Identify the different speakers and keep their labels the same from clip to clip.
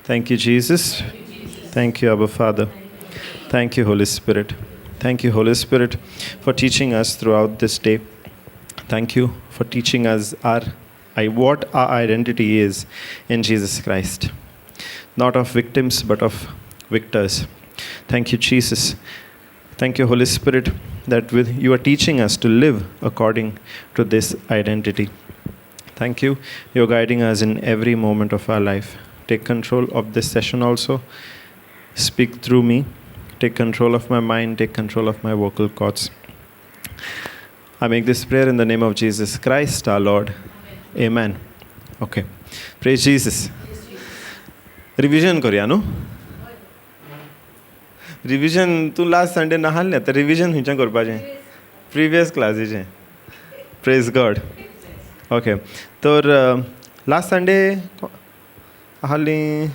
Speaker 1: Thank you, Jesus. Thank you, Abba Father. Thank you, Holy Spirit. Thank you, Holy Spirit, for teaching us throughout this day. Thank you for teaching us what our identity is in Jesus Christ. Not of victims, but of victors. Thank you, Jesus. Thank you, Holy Spirit, that with you are teaching us to live according to this identity. Thank you. You're guiding us in every moment of our life. Take control of this session also. Speak through me. Take control of my mind. Take control of my vocal cords. I make this prayer in the name of Jesus Christ, our Lord. Amen. Okay. Praise Jesus. Revision करया न्हू. Revision तूं last Sunday नासलें तर revision खंयचें करपाचें? Previous क्लासीचें. Praise God. Okay, तर last Sunday आहली,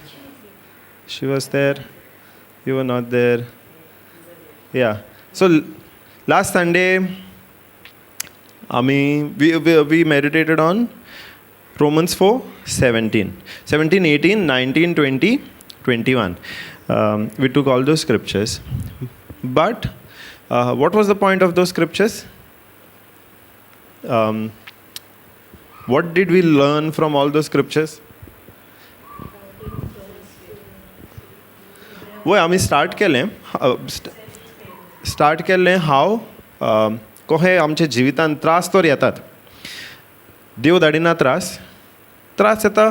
Speaker 1: she was there, you were not there. Yeah, so last Sunday आमी we meditated on Romans 4 17, 17, 18, 19, 20, 21. We took all those scriptures. But what was the point of those scriptures? What did we learn from all those scriptures? वय आमी start केलें, start केल्लें हांव कशें आमच्या जिवितांत त्रास तर येतात. देव धाडिना त्रास, त्रास येता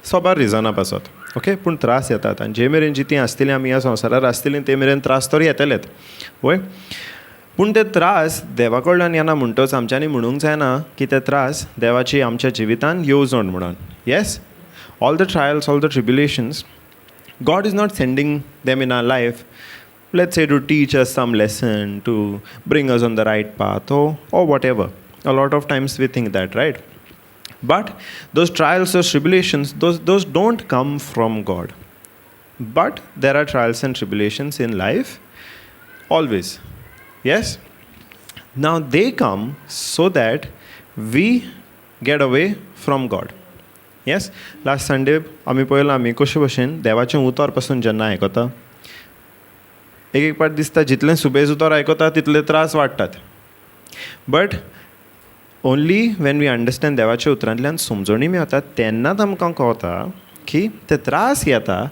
Speaker 1: सोबार रिजना पासत. ओके, पूण त्रास येतात आनी जे मेरेन जितीं आसतलीं आमी ह्या संवसारार आसतलीं ते मेरेन त्रास तर येतलेत. वय, पूण ते त्रास देवा कडल्यान येना म्हणटच आमच्यांनी म्हणूंक जायना की ते त्रास देवाची आमच्या जिवितान येवजण म्हणून. Yes, all the trials, all the tribulations, God is not sending them in our life, let's say, to teach us some lesson, to bring us on the right path, or whatever. A lot of times we think that, right? But those trials, those tribulations, those don't come from God. But there are trials and tribulations in life, always. Yes? Now they come so that we get away from God. Yes? Last Sunday, आमी पळयलां आमी कशे भशेन देवाचें उतर पासून जेन्ना आयकता, एक एक पाट दिसता जितलें सुबेज उतर आयकता तितले त्रास वाडटात. But only when we understand देवाच्या उतरांतल्यान समजणी मेळटा तेन्नाच आमकां कळटा की ते त्रास येता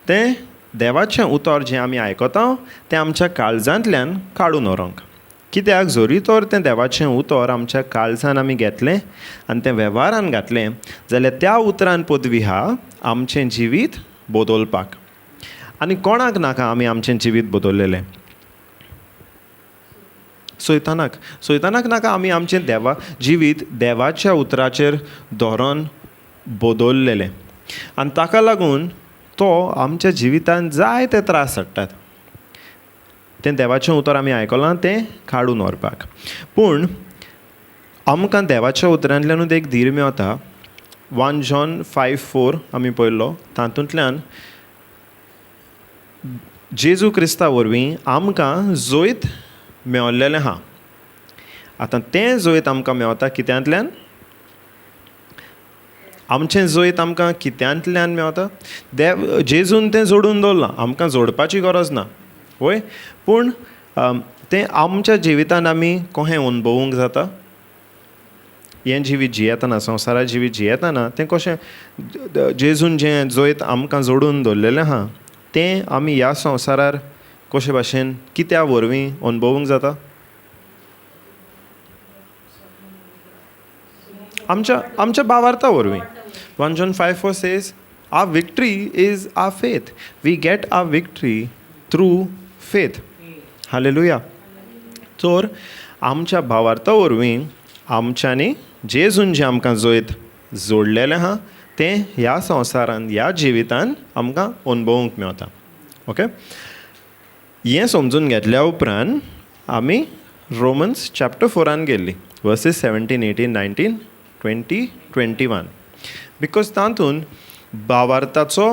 Speaker 1: तें देवाचें उतर जें आमी आयकता तें आमच्या काळजांतल्यान काडून व्हरूंक. कित्याक जरी तर तें देवाचें उतर आमच्या काळजान आमी घेतलें आनी तें वेव्हारान घातलें जाल्यार त्या उतरान पदवी आहा आमचें जिवीत बदलपाक. आनी कोणाक नाका आमी आमचें जिवीत बदललेलें? सैतानाक. सैतानाक नाका आमी आमचें देवा जिवीत देवाच्या उतराचेर धरून बदललेलें. आनी ताका लागून तो आमच्या जिवितान जायते त्रास हाडटात. तें देवाचें उतर आमी आयकलां तें काडून व्हरपाक. पूण आमकां देवाच्या उतरांतल्यानूच एक धीर मेळटा. 1 John 5:4 आमी पळयल्लो, तातूंतल्यान जेजू क्रिस्ता वरवीं आमकां जैत मेळिल्लें आहा. आतां तें जैत आमकां मेळटा कित्यांतल्यान? आमचें जैत आमकां कित्यांतल्यान मेळटा? देव जेजून तें जोडून दवरलां, आमकां जोडपाची गरज ना. वय, पूण तें आमच्या जिवितान आमी कशें अणभवूंक जाता? हें जिवीत जियेतना, संवसारा जिवीत जियेतना तें कशें जेजून जें जैत आमकां जोडून दवरलेलें आहा तें आमी ह्या संवसारार कशे भाशेन कित्या वरवीं अणभवूंक जाता? आमच्या आमच्या भावार्था वरवीं. 1 John 5:4 says our victory is our faith. We get our victory through faith. Hallelujah. तर आमच्या भावार्था वरवीं आमच्यांनी जेजून जें आमकां जैत जोडलेलें आहा तें ह्या संवसारान ह्या जिवितान आमकां अणभवूंक मेळटा. ओके, हें समजून घेतल्या उपरांत आमी रोमन्स चॅप्टर 4 गेल्ली, वर्सीस 17, 18, 19, 20, 21. Because तातूंत भावार्थाचो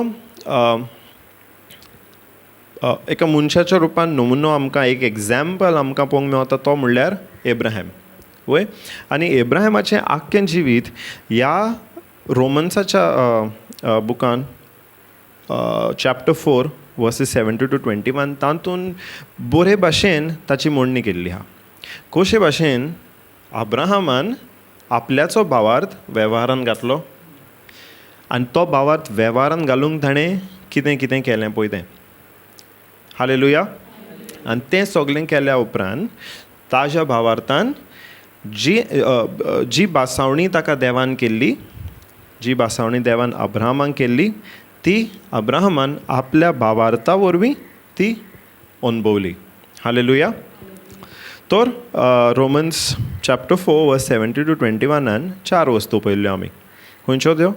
Speaker 1: एका मनशाच्या रुपान नमुनो आमकां एक एग्जाम्पल आमकां पळोवंक मेळटा, तो म्हणल्यार एब्राहेम. वय, आनी एब्राहेमाचें आख्खें जिवीत ह्या रोमन्साच्या बुकान chapter 4 verses 17 to 21 तातूंत बरे भाशेन ताची मांडणी केल्ली आहा, कशे भाशेन अब्राहमान आपल्याचो भावार्थ वेव्हारान घातलो आनी तो भावार्थ वेव्हारान घालूंक ताणें कितें कितें केलें पळय तें. हालेलुया. आनी तें सगळें केल्या उपरांत ताज्या भावार्थान जी जी भासावणी ताका देवान केल्ली, जी भासावणी देवान अब्राहमाक केल्ली, ती अब्राहमान आपल्या भावार्था वरवीं ती अणभवली. हालेलुया. तर Romans chapter 4 verse 17 to 21 आन चार वस्तू पळयल्ल्यो आमी. खंयच्यो त्यो?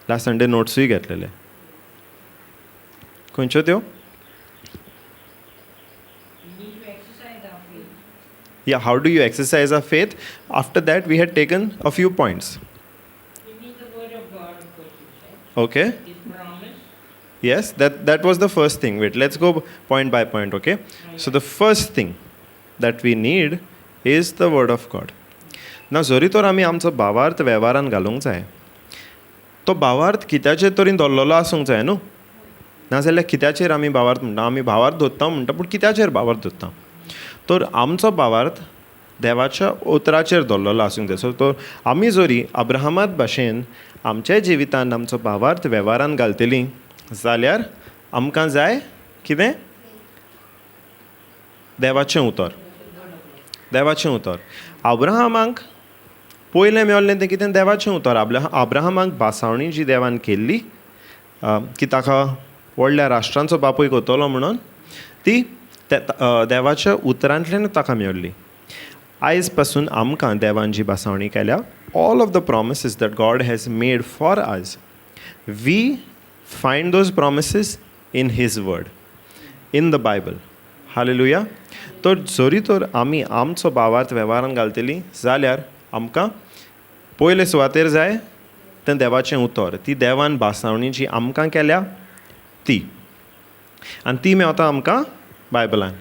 Speaker 1: लास्ट संडे नोट्सूय घेतलेले. खंयच्यो त्यो?
Speaker 2: We need to exercise our faith.
Speaker 1: Yeah, how do you exercise our faith? After that, we had taken a few points.
Speaker 2: We need the word of God, of course, you said.
Speaker 1: Okay?
Speaker 2: His promise.
Speaker 1: Yes, that was the first thing. Wait, let's go point by point, okay? So, the first thing that we need is the word of God. Now, जरी तर आमी आमचो भावार्थ वेव्हारान घालूंक जाय, तो भावार्थ कित्याचेर तरी धरलेलो आसूंक जाय न्हू. नाजाल्यार कित्याचेर आमी भावार्थ म्हणटा? आमी भावार्थ धरता म्हणटा, पूण कित्याचेर भावार्थ धरता? तर आमचो भावार्थ देवाच्या उतराचेर धरलेलो आसूंक जाय. सो तो आमी जरी अब्राहमात भाशेन आमच्या जिवितान आमचो भावार्थ वेव्हारान घालतलीं जाल्यार आमकां जाय कितें? देवाचें उतर. देवाचें उतर अब्राहमाक पयलें मेळ्ळें तें कितें? देवाचें उतर. अब्राहमाक भासावणी जी देवान केल्ली की ताका व्हडल्या राष्ट्रांचो बापूय करतलो म्हणून, ती देवाच्या उतरांतल्यान ताका मेळ्ळी. आयज पासून आमकां देवान जी भासावणी केल्या, all of the promises that God has made for us, we find those promises in His word, in the Bible. Hallelujah. तर जरी तर आमी आमचो भावार्थ वेव्हारान घालतली जाल्यार आमकां पयले सुवातेर जाय तें देवाचें उतर, ती देवान भासावणी जी आमकां केल्या ती, आनी ती मेवता आमकां बायबलान.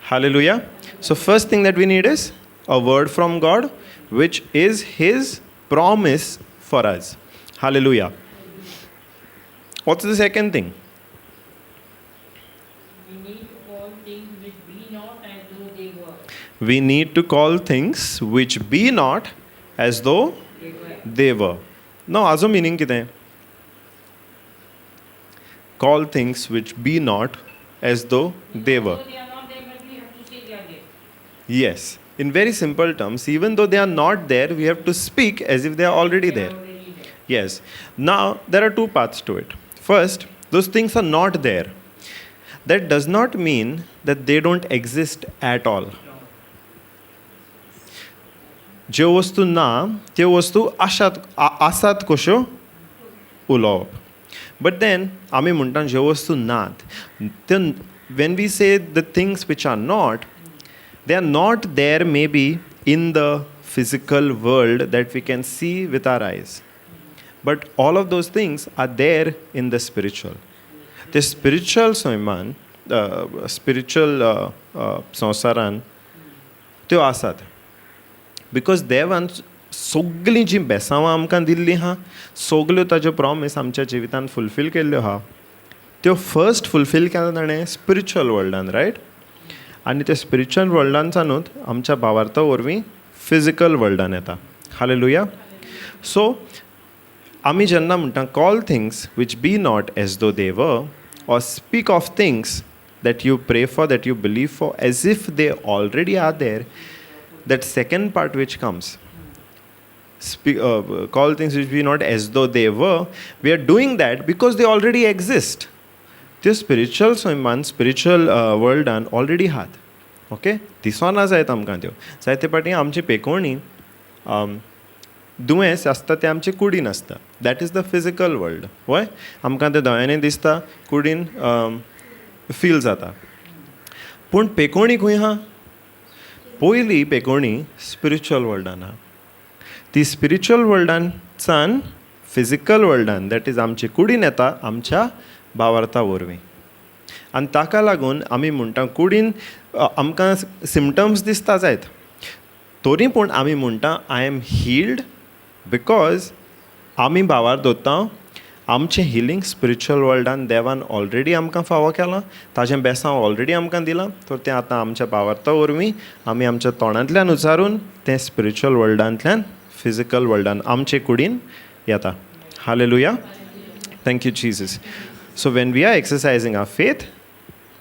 Speaker 1: Hallelujah. So first thing that we need is a word from God, which is His promise for us. Hallelujah. What's the second thing?
Speaker 2: We need to call things which be not as though they were.
Speaker 1: We need to call things which be not as though
Speaker 2: They were.
Speaker 1: They were. Now, हाजो meaning कितें? Call things which be not as though they were.
Speaker 2: Though they are not there, but we have to say they are there.
Speaker 1: Yes. In very simple terms, even though they are not there, we have to speak as if they are already
Speaker 2: They are
Speaker 1: there.
Speaker 2: Already there.
Speaker 1: Yes. Now, there are two parts to it. First, those things are not there. That does not mean that they don't exist at all.
Speaker 2: No.
Speaker 1: ज्यो वस्तू ना त्यो वस्तू आसात आसात कश्यो उलोवप. But then आमी म्हणटा ज्यो वस्तू नात त्यो, when we say the things which are not, they are not there maybe in the physical world that we can see with our eyes, but all of those things are there in the spiritual. ते spiritual सैमान, spiritual संवसारान त्यो आसात, because देवान सगळीं जीं बेसांवां आमकां दिल्लीं आहा, सगल्यो ताज्यो प्रॉमीस आमच्या जिवितान फुलफील केल्ल्यो आहा. त्यो फर्स्ट फुलफील केला ताणें स्पिरिच्युअल वर्ल्डान, रायट? आनी ते स्पिरिच्युअल वर्ल्डानच्यानूच आमच्या भावार्था वरवीं फिजिकल वर्ल्डान येता. हालेलुया. सो आमी जेन्ना म्हणटा call things which be not as though they were, or speak of things that you pray for, that you believe for, as if they already are there, that second part which comes, speak, call things which be not as though they were, we are doing that because they already exist. त्यो spiritual सैमान, spiritual वर्ल्डान already आहात, okay? दिसोना जायत आमकां त्यो. जायते फावटी आमची पेकोवणी दुयेंस आसता तें आमचे कुडीन आसता. That is the physical world. वय, आमकां तें दोळ्यांनी दिसता, कुडीन फील जाता, पूण पेकोवणी खंय आहा? पयली पेकोवणी स्पिरिच्युअल वर्ल्डान आहा. ती स्पिरिच्युअल वर्ल्डानच्यान फिजिकल वर्ल्डान, that is आमचे कुडीन येता आमच्या भावार्था वरवीं. आनी ताका लागून आमी म्हणटा कुडीन आमकां सिमटम्स दिसता जायत तरी पूण आमी म्हणटा I am healed, because आमी भावार्थ दवरता. आमचें हिलींग स्पिरिच्युअल वर्ल्डान देवान ऑलरेडी आमकां फावो केलां, ताजें बेसांव ऑलरेडी आमकां दिलां. तर तें आतां आमच्या भावार्था वरवीं आमी आमच्या तोंडांतल्यान उच्चारून तें स्पिरिच्युअल वर्ल्डांतल्यान फिजिकल वर्ल्डान आमचे कुडीन येता. Hallelujah. Thank you Jesus. So when we are exercising our faith,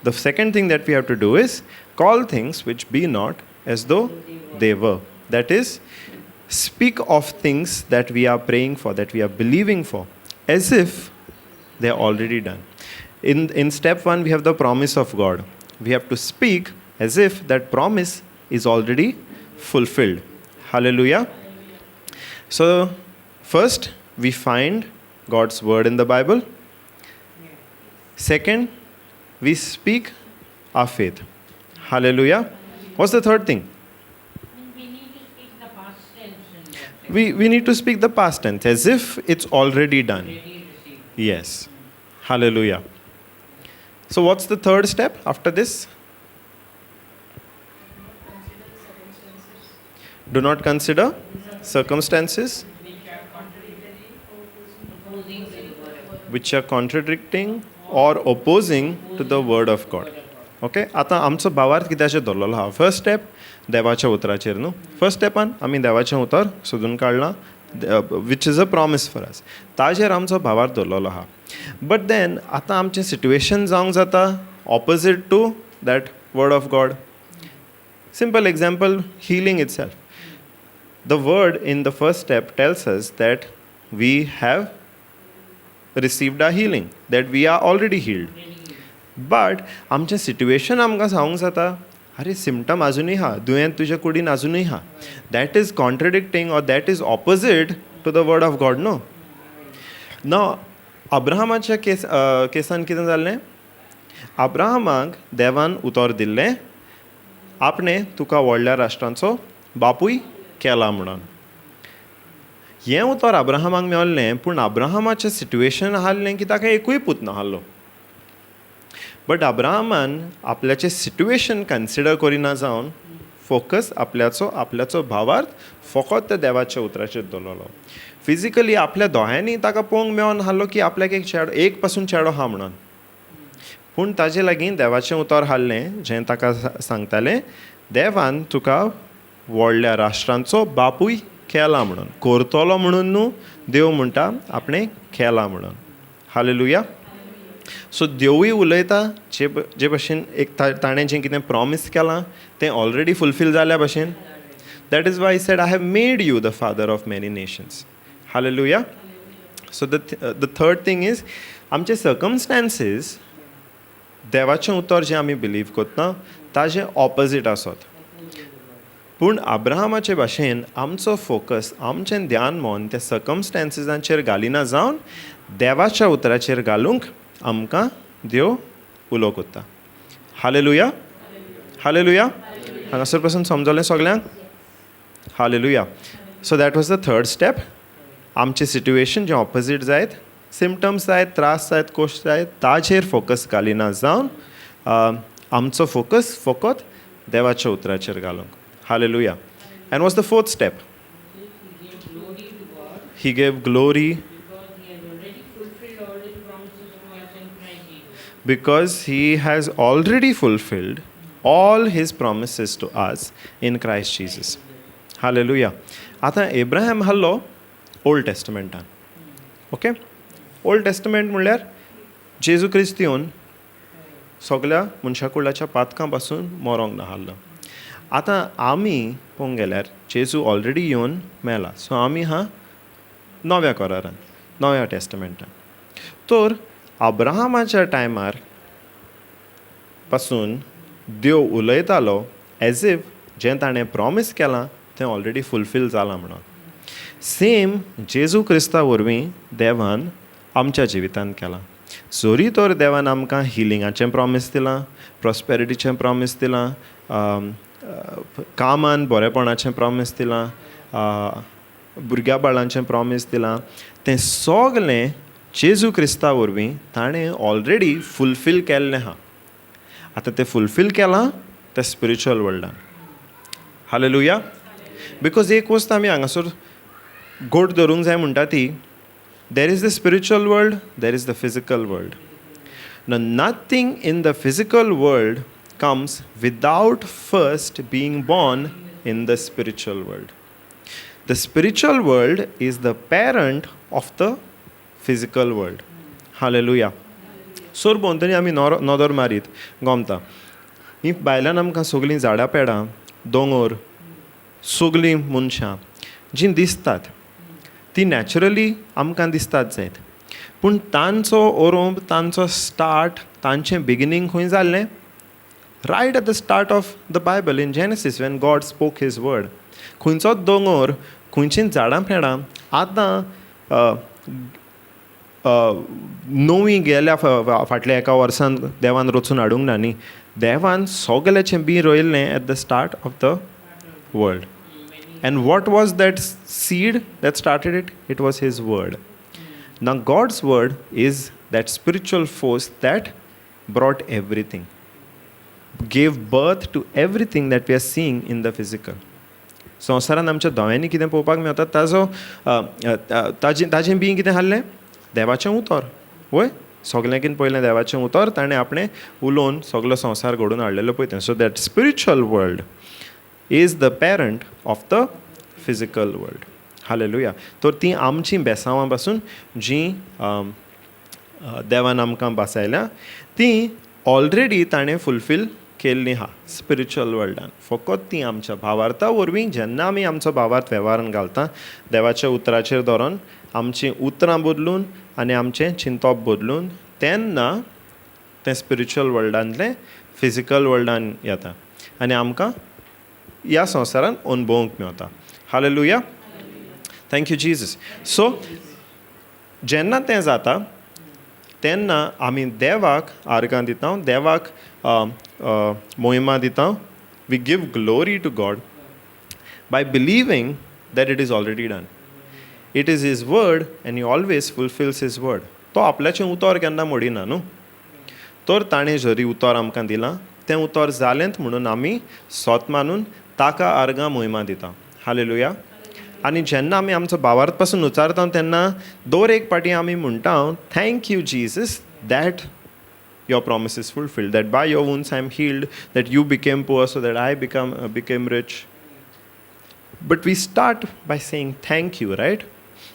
Speaker 1: the second thing that we have to do is call things which be not as though they were. That is, speak of things that we are praying for, that we are believing for, as if they are already done. In step one, we have the promise of God. We have to speak as if that promise is already fulfilled. Hallelujah. So, first, we find God's word in the Bible. Second, we speak our faith. Hallelujah. What's the third thing?
Speaker 2: And we need to speak the past tense in that.
Speaker 1: We need to speak the past tense as if it's already done.
Speaker 2: Already received.
Speaker 1: Yes. Hallelujah. So, what's the third step after this? Do not consider circumstances
Speaker 2: Which are contradictory, opposing to the word of God.
Speaker 1: Which are contradicting or opposing to the word of God. Okay, आतां आमचो भावार्थ कित्याचेर दवरलेलो आहा? First step देवाच्या उतराचेर न्हू. First स्टेपान आमी देवाचें उतर सोदून काडलां, which is a promise for us. ताजेर आमचो भावार्थ दवरलेलो आहा. बट then आतां आमचें सिट्युएशन जावंक जाता opposite to that word of God. Simple example, healing itself. The word in the first step tells us that we have received our healing, that we are already healed. But आमचें situation आमकां सांगूंक जाता, आरे, symptom आजुनूय आहा, दुयेंत तुज्या कुडीन आजुनूय आहा. That is contradicting or that is opposite to the word of God, no? न अब्राहमाच्या केसान कितें जाल्लें? अब्राहमाक देवान उतर दिल्लें, आपणें तुका व्हडल्या राष्ट्रांचो बापूय केला म्हणून. हें उतर अब्राहमाक मेळ्ळें, पूण अब्राहमाचें सिट्युएशन आसलें की ताका एकूय पूत नासलो. बट अब्राहमान आपल्याचें सिट्युएशन कन्सिडर करिना जावन फोकस आपल्याचो भावार्थ फकत त्या देवाच्या उतराचेर दवरलो. फिजिकली आपल्या दोळ्यांनी ताका पळोवंक मेळोन आसलो की आपल्याक एक चेडो, एक पासून चेडो आहा म्हणून. पूण ताजे लागीं देवाचें उतर आसलें, जें ताका सांगतालें, देवान तुका व्हडल्या राष्ट्रांचो बापूय केला म्हणून. करतलो म्हणून न्हू, देव म्हणटा आपणें केला म्हणून. हालेलुया. सो देवूय उलयता जे भशेन एक ताणें जें कितें प्रॉमीस केलां तें ऑलरेडी फुलफील जाल्या भशेन. That is why said, "I have made you the father of many nations." Hallelujah. So the third thing is, आमचे सर्कमस्टांसीस देवाचें उतर जें आमी बिलीव करता ताजें ऑपोजीट आसत, पूण अब्राहमाचे भाशेन आमचो फोकस, आमचें ध्यान मन त्या सर्कमस्टांसीसांचेर घालिना जावन देवाच्या उतराचेर घालूंक आमकां देव उलो करता. हालेलुया. हालेलुया. हांगासर पासून समजलें सगल्यांक? Hallelujah. So that was the third step. आमचें सिट्युएशन जें ऑपोजीट जायत, सिमटम्स जायत, त्रास जायत, कोश जायत, ताजेर फोकस घालिना जावन आमचो फोकस फकत देवाच्या उतराचेर घालूंक. Hallelujah. And what's the fourth step?
Speaker 2: He gave glory to God
Speaker 1: He gave glory
Speaker 2: because he has already fulfilled all his promises to us in Christ Jesus.
Speaker 1: Because he has already fulfilled all his promises to us in Christ Jesus. Hallelujah. आतां Abraham आहलो old टेस्टमेंटान. Okay, old testament म्हणल्यार जेजू क्रिस्त येवन सगल्या मनशा कुळाच्या पातकां पासून मरोंक नासलो. आतां आमी पळोवंक गेल्यार जेजू ऑलरेडी येवन मेला. सो आमी हा नव्या करारान, नव्या टेस्टमेंटान. तर अब्राहमाच्या टायमार पासून देव उलयतालो एज if जें ताणें प्रॉमीस केलां तें ऑलरेडी फुलफील जालां म्हणून. सेम जेजू क्रिस्ता वरवीं देवान आमच्या जिवितांत केलां. जरी तर देवान आमकां हिलिंगाचें प्रॉमीस दिलां, प्रॉस्पेरिटीचें प्रॉमीस दिलां, कामान बरेपणाचें प्रॉमीस दिलां, भुरग्या बाळांचें प्रॉमीस दिलां, तें सगलें जेजू क्रिस्ता वरवीं ताणें ऑलरेडी फुलफील केल्लें आहा. आतां तें फुलफील केलां तें स्पिरिच्युअल वर्ल्डान. हालेलुया. Because एक वस्त आमी हांगासर गोड धरूंक जाय म्हणटा ती, There is the spiritual world, there is the physical world. Nothing in the physical world comes without first being born in the spiritual world. The spiritual world is the parent of the physical world. Hallelujah. सरभोंवतणी आमी नदर मारीत गोमता ही भायल्यान आमकां सगळीं झाडां पेडां, दोंगर, सगळीं मनशां जीं दिसतात ती नॅचरली आमकां दिसतात जायत, पूण तांचो ओरोब, तांचो स्टार्ट, तांचें बिगिनींग खंय जाल्लें? Right at the start of the Bible in Genesis when God spoke his word. खंयचोच दोंगर, खंयचींच झाडां पेडां आतां नवी गेल्या फाटल्या एका वर्सान देवान रचून हाडूंक ना न्ही. देवान सगल्याचें बीं रोयल्लें at the start of the world. And what was that seed that started it? It was his word. Now God's word is that spiritual force that brought everything, gave birth to everything that we are seeing in the physical. संवसारान आमच्या दोळ्यांनी कितें पळोवपाक मेळटा ताजो ताजें बीं कितें हाडलें? देवाचें उतर. वय, सगल्यांकीन पयलें देवाचें उतर ताणें आपणें उलोवन सगलो संवसार घडोवन हाडलेलो पळयता. So that spiritual world is the parent of the physical world. Hallelujah. तर ती आमची बेसांवां पासून जीं देवान आमकां बासायल्या ती ऑलरेडी ताणें फुलफील केल्ली आहा स्पिरिच्युअल वर्ल्डान. फकत ती आमच्या भावार्था वरवीं जेन्ना आमी आमचो भावार्थ वेव्हारान घालता देवाच्या उतराचेर धरून आमचीं उतरां बदलून आनी आमचें चिंतप बदलून तेन्ना तें स्पिरिच्युअल वर्ल्डांतलें फिजिकल वर्ल्डान येता आनी आमकां ह्या संवसारान अणभवूंक मेवता. Hallelujah. Thank you Jesus. So जेन्ना तें जाता तेन्ना आमी देवाक आर्गां दिता, देवाक मोहिमा दिता. We give glory to God by believing that it is already done. It is his word and he always fulfils his word. तो आपल्याचें उतर केन्ना मोडिना न्हू. तर ताणें जरी उतर आमकां दिलां तें उतर जालेंत म्हणून आमी सोत मानून ताका आर्गां मोहिमा दिता. हालेलुया. आनी जेन्ना आमी आमचो भावार्थ पासून उचारता तेन्ना दर एक पाटी आमी म्हणटा thank you Jesus that your promise is fulfilled, that by your wounds I am healed, that you became poor so that I became rich. But we start by saying thank you, right?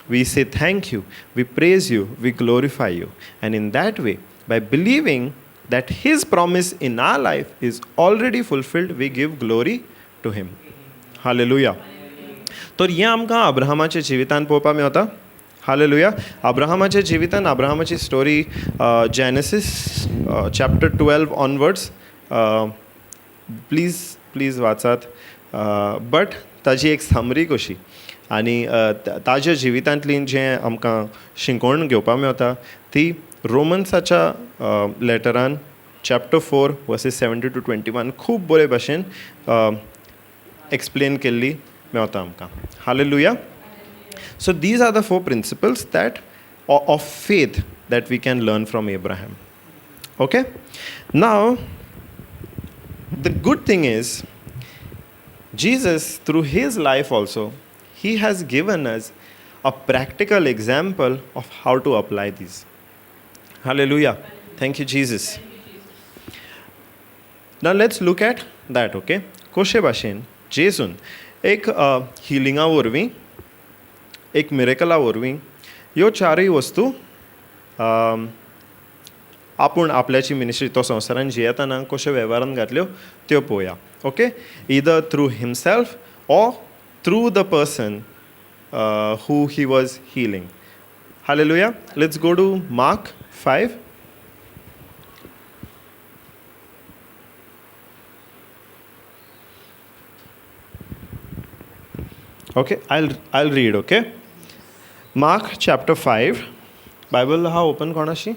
Speaker 1: We say thank you, we praise you, we glorify you. And in that way, by believing that his promise in our life is already fulfilled, we give glory to him. Hallelujah. तर हें आमकां अब्राहमाच्या जिवितान पळोवपाक मेवता. Hallelujah. अब्राहमाच्या जिवितान अब्राहमाची story Genesis chapter 12 onwards please please वाचात. बट ताजी एक समरी कशी आनी ताज्या जिवितांतली जें आमकां शिकोवण घेवपाक मेवता ती रोमन्साच्या लेटरान चॅप्टर 4 वर्सीस 17 to 21 खूब बरे भाशेन एक्सप्लेन केल्ली मेवता आमकां. Hallelujah. So these are the 4 principles that of faith that we can learn from Abraham. Okay? Now, the good thing is, Jesus, through his life also, he has given us a practical example of how to apply these. Hallelujah. Thank you, Jesus. Now let's look at that, okay? Koshe bhashen, Jesun, ek healinga vorvi, एक मिरेकला वरवीं ह्यो चारूय वस्तू आपूण आपल्याची ministry तो संवसारान जियेतना कश्यो वेव्हारान घातल्यो त्यो पळोवया. Okay, either through himself or through the person who he was healing. Hallelujah. Let's go to Mark 5. Okay, I'll read, okay? Mark chapter 5. Bible ha open konashi?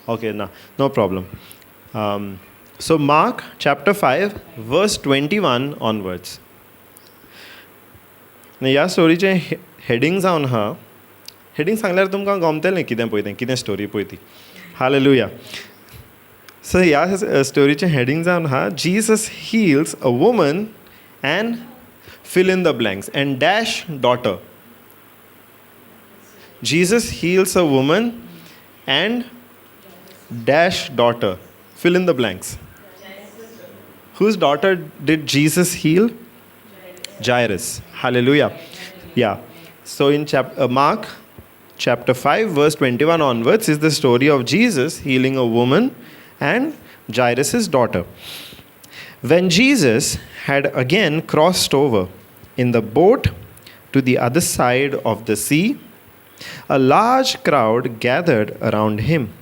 Speaker 1: Okay, no problem. So Mark chapter 5 verse 21 onwards. ह्या स्टोरीचे heading जावन आहा. Heading सांगल्यार तुमकां गमतलें कितें पळय तें, कितें story पळय ती. हालेलुया. सो ह्या स्टोरीचें हेडींग जावन आहा Jesus heals a woman and fill in the blanks and dash daughter. Jesus heals a woman and dash daughter. Fill in the blanks. Whose daughter did Jesus heal? Jairus. Hallelujah. Yeah. So in Mark chapter 5 verse 21 onwards is the story of Jesus healing a woman and Jairus' daughter. When Jesus had again crossed over in the boat to the other side of the sea, a large crowd gathered around him.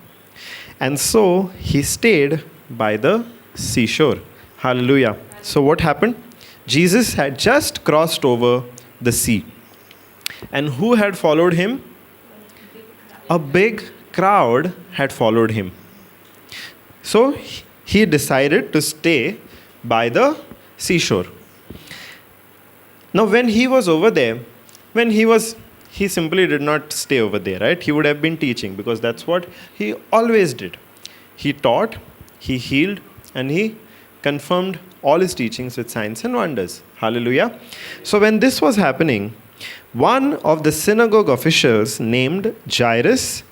Speaker 1: And so he stayed by the seashore. Hallelujah. So what happened? Jesus had just crossed over the sea. And who had followed him? A big crowd had followed him. So he decided to stay by the seashore. Now when he was over there, he simply did not stay over there, right? He would have been teaching because that's what he always did. He taught, he healed, and he confirmed all his teachings with signs and wonders. Hallelujah. So when this was happening, one of the synagogue officials named Jairus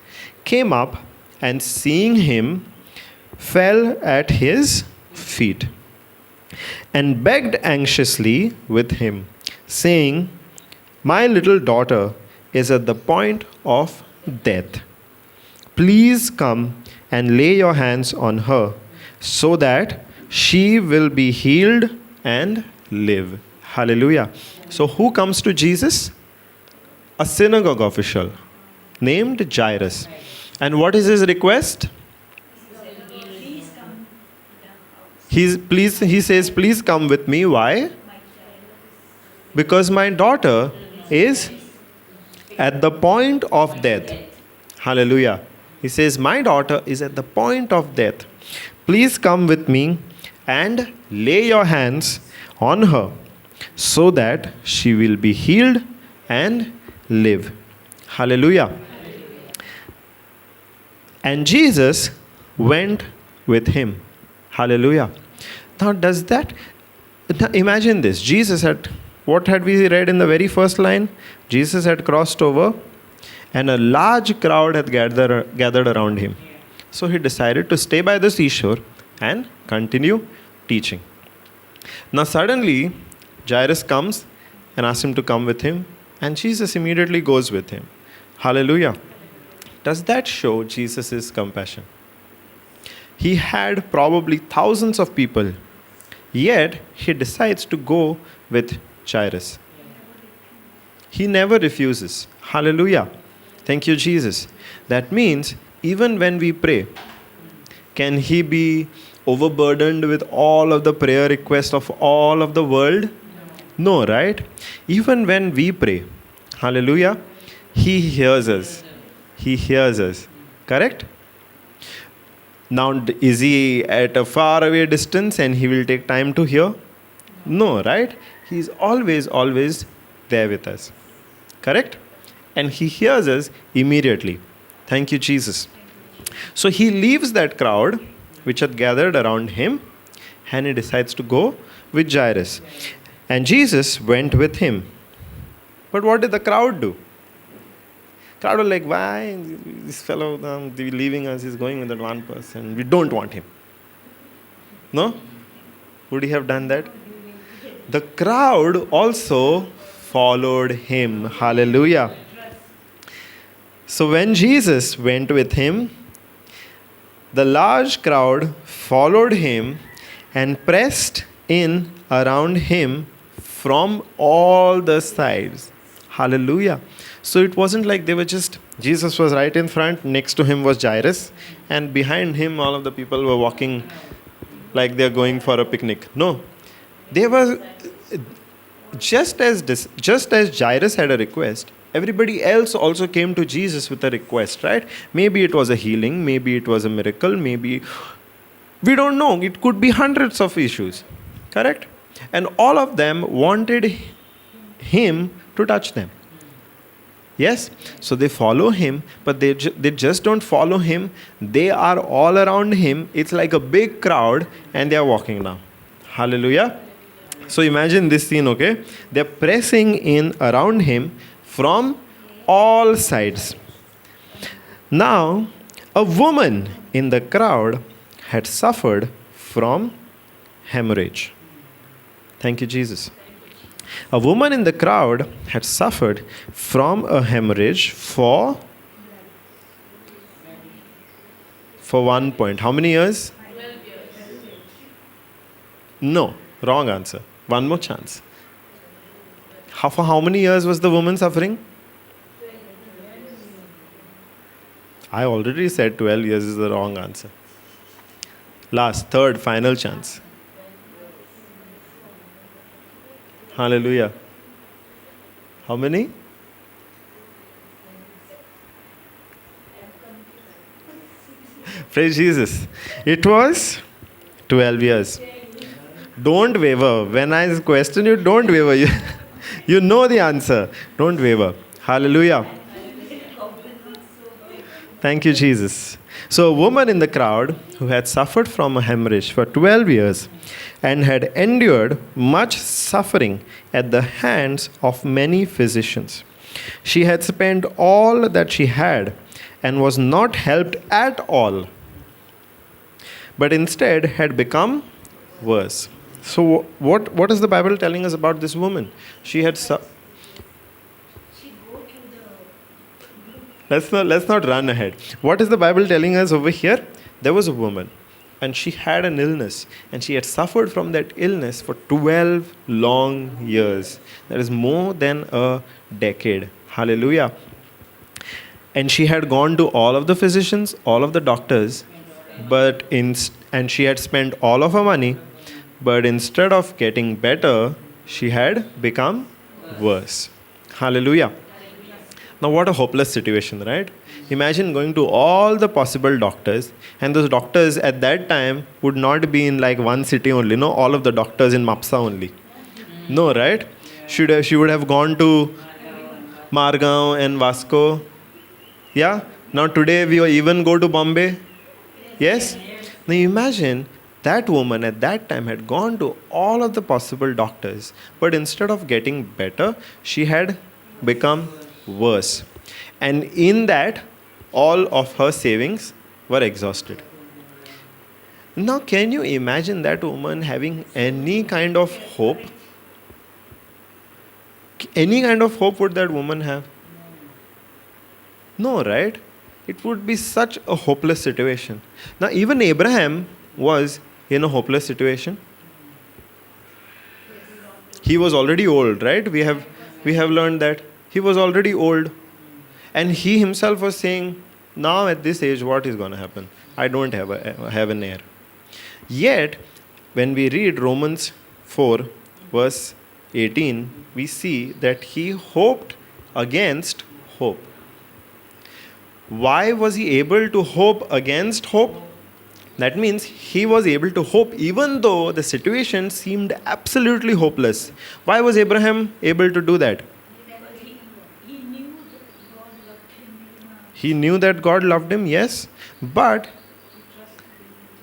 Speaker 1: came up and seeing him, fell at his feet and begged anxiously with him, saying, "My little daughter is at the point of death. Please come and lay your hands on her so that she will be healed and live." Hallelujah. So who comes to Jesus? A synagogue official named Jairus. And what is his request? He says, "Please come with me." Why? Because my daughter is at the point of death. Hallelujah. He says, "My daughter is at the point of death. Please come with me and lay your hands on her so that she will be healed and live." Hallelujah. And Jesus went with him. Hallelujah. Now now imagine this. Jesus had, what had we read in the very first line? Jesus had crossed over and a large crowd had gathered around him. So he decided to stay by the seashore and continue teaching. Now suddenly, Jairus comes and asks him to come with him, and Jesus immediately goes with him. Hallelujah. Does that show Jesus' compassion? He had probably thousands of people, yet he decides to go with Jairus. He never refuses. Hallelujah. Thank you, Jesus. That means even when we pray, can he be overburdened with all of the prayer requests of all of the world? No, right? Even when we pray, hallelujah, he hears us. He hears us. Correct? Now, is he at a far away distance and he will take time to hear? No, right? He is always, always there with us. Correct? And he hears us immediately. Thank you, Jesus. So he leaves that crowd which had gathered around him and he decides to go with Jairus. And Jesus went with him. But what did the crowd do? Crowd were like, why this fellow leaving us, he's going with that one person. We don't want him. No? Would he have done that? The crowd also followed him. Hallelujah. So when Jesus went with him, the large crowd followed him and pressed in around him from all the sides. Hallelujah. So it wasn't like they were just, Jesus was right in front, next to him was Jairus, and behind him all of the people were walking like they're going for a picnic. No. They were, just as Jairus had a request, everybody else also came to Jesus with a request, right? Maybe it was a healing, maybe it was a miracle, maybe, we don't know. It could be hundreds of issues, correct? And all of them wanted him to touch them. Yes? So they follow him, but they just don't follow him. They are all around him. It's like a big crowd and they are walking now. Hallelujah. So imagine this scene, okay? They're pressing in around him from all sides. Now, a woman in the crowd had suffered from hemorrhage. Thank you, Jesus. A woman in the crowd had suffered from a hemorrhage for 1 point. How many years?
Speaker 2: 12 years.
Speaker 1: No, wrong answer. One more chance. For how many years was the woman suffering? I already said 12 years is the wrong answer. Last, third, final chance. Hallelujah. How many? Praise Jesus. It was 12 years. Don't waver. When I question you, don't waver. You know the answer. Don't waver. Hallelujah. Thank you, Jesus. So a woman in the crowd who had suffered from a hemorrhage for 12 years and had endured much suffering at the hands of many physicians. She had spent all that she had and was not helped at all, but instead had become worse. So what is the Bible telling us about this woman? She had Let's not run ahead. What is the Bible telling us over here? There was a woman and she had an illness, and she had suffered from that illness for 12 long years. That is more than a decade. Hallelujah. And she had gone to all of the physicians, all of the doctors, and she had spent all of her money, but instead of getting better, she had become worse. Hallelujah. Now, what a hopeless situation, right? Imagine going to all the possible doctors, and those doctors at that time would not be in like one city only, no, all of the doctors in Mapsa only. No, right? She would have gone to Margao and Vasco. Yeah? Now today we even go to Bombay. Yes? Now imagine that woman at that time had gone to all of the possible doctors, but instead of getting better, she had become worse. And in that, all of her savings were exhausted. Now, can you imagine that woman having any kind of hope? Any kind of hope would that woman have? No, right? It would be such a hopeless situation. Now, even Abraham was in a hopeless situation. He was already old, right? We have learned that. He was already old. And he himself was saying, now at this age, what is going to happen? I don't have an heir. Yet, when we read Romans 4, verse 18, we see that he hoped against hope. Why was he able to hope against hope? That means he was able to hope even though the situation seemed absolutely hopeless. Why was Abraham able to do that? He knew that God loved him, yes, but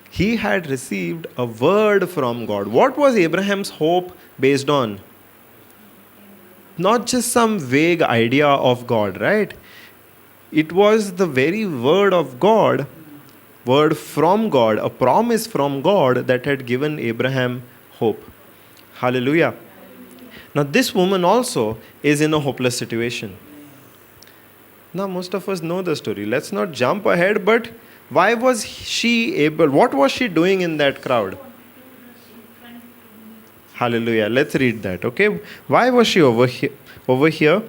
Speaker 1: he had received a word from God. What was Abraham's hope based on? Not just some vague idea of God, right? It was the very word of God, word from God, a promise from God that had given Abraham hope. Hallelujah. Now this woman also is in a hopeless situation. Now most of us know the story. Let's not jump ahead, but why was she able, what was she doing in that crowd? Hallelujah. Let's read that, okay? Why was she over here?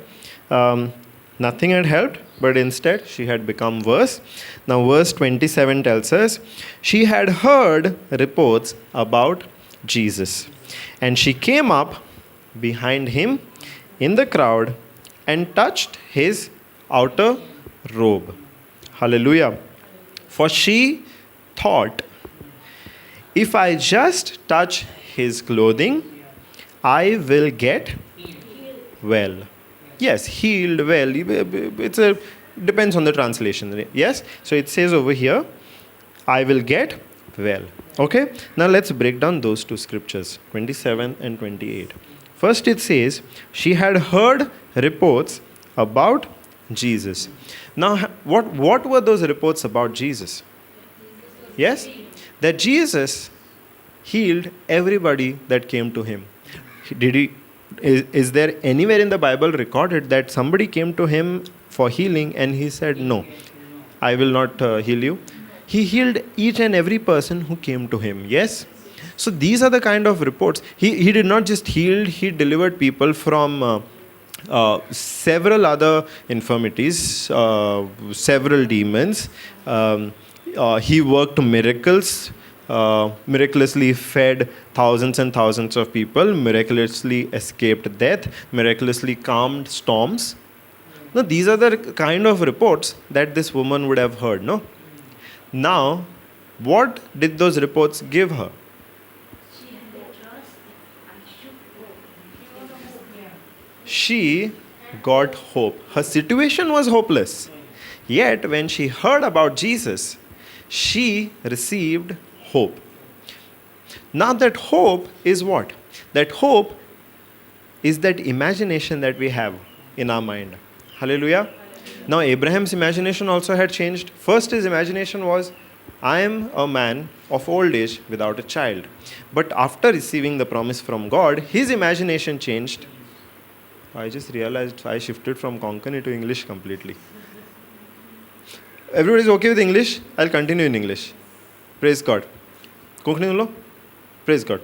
Speaker 1: Nothing had helped, but instead she had become worse. Now verse 27 tells us, she had heard reports about Jesus, and she came up behind him in the crowd and touched his outer robe. Hallelujah. For she thought, if I just touch his clothing, I will get well. Yes, healed well. It's a depends on the translation. Yes. So it says over here, I will get well. Okay. Now let's break down those two scriptures, 27 and 28. First it says, she had heard reports about Jesus. Now, what were those reports about Jesus? Yes? That Jesus healed everybody that came to him. Did he? Is there anywhere in the Bible recorded that somebody came to him for healing and he said, no, I will not heal you? He healed each and every person who came to him. Yes? So these are the kind of reports. He did not just heal, he delivered people from several other infirmities, several demons. He worked miracles, miraculously fed thousands and thousands of people, miraculously escaped death, miraculously calmed storms. Now, these are the kind of reports that this woman would have heard, no? Now, what did those reports give her?
Speaker 3: She had the trust that I should go.
Speaker 1: She got hope. Her situation was hopeless. Yet, when she heard about Jesus, she received hope. Now, that hope is what? That hope is that imagination that we have in our mind. Hallelujah. Now, Abraham's imagination also had changed. First, his imagination was, I am a man of old age without a child. But after receiving the promise from God, his imagination changed. I just realized I shifted from Konkani to English completely. Everybody is okay with English? I'll continue in English. Praise God. Konkani उलो? Praise God.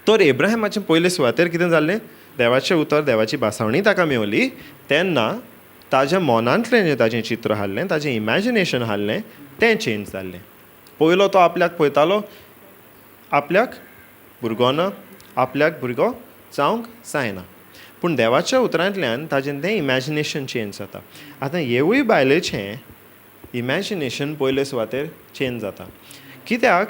Speaker 1: तर एब्राहमाचे पयले सुवातेर कितें जाल्लें? देवाचें उतर, देवाची भासावणी ताका मेवली. तेन्ना ताज्या मनांतलें जें ताजें चित्र हाडलें, ताजें इमॅजिनेशन हाडलें, तें चेंज जाल्लें. पयलो तो आपल्याक पळयतालो, आपल्याक भुरगो ना, आपल्याक भुरगो जावंक जायना. पूण देवाच्या उतरांतल्यान ताजें तें इमॅजिनेशन चेंज जाता. आतां हेवूय बायलेचें इमॅजिनेशन पयले सुवातेर चेंज जाता. कित्याक?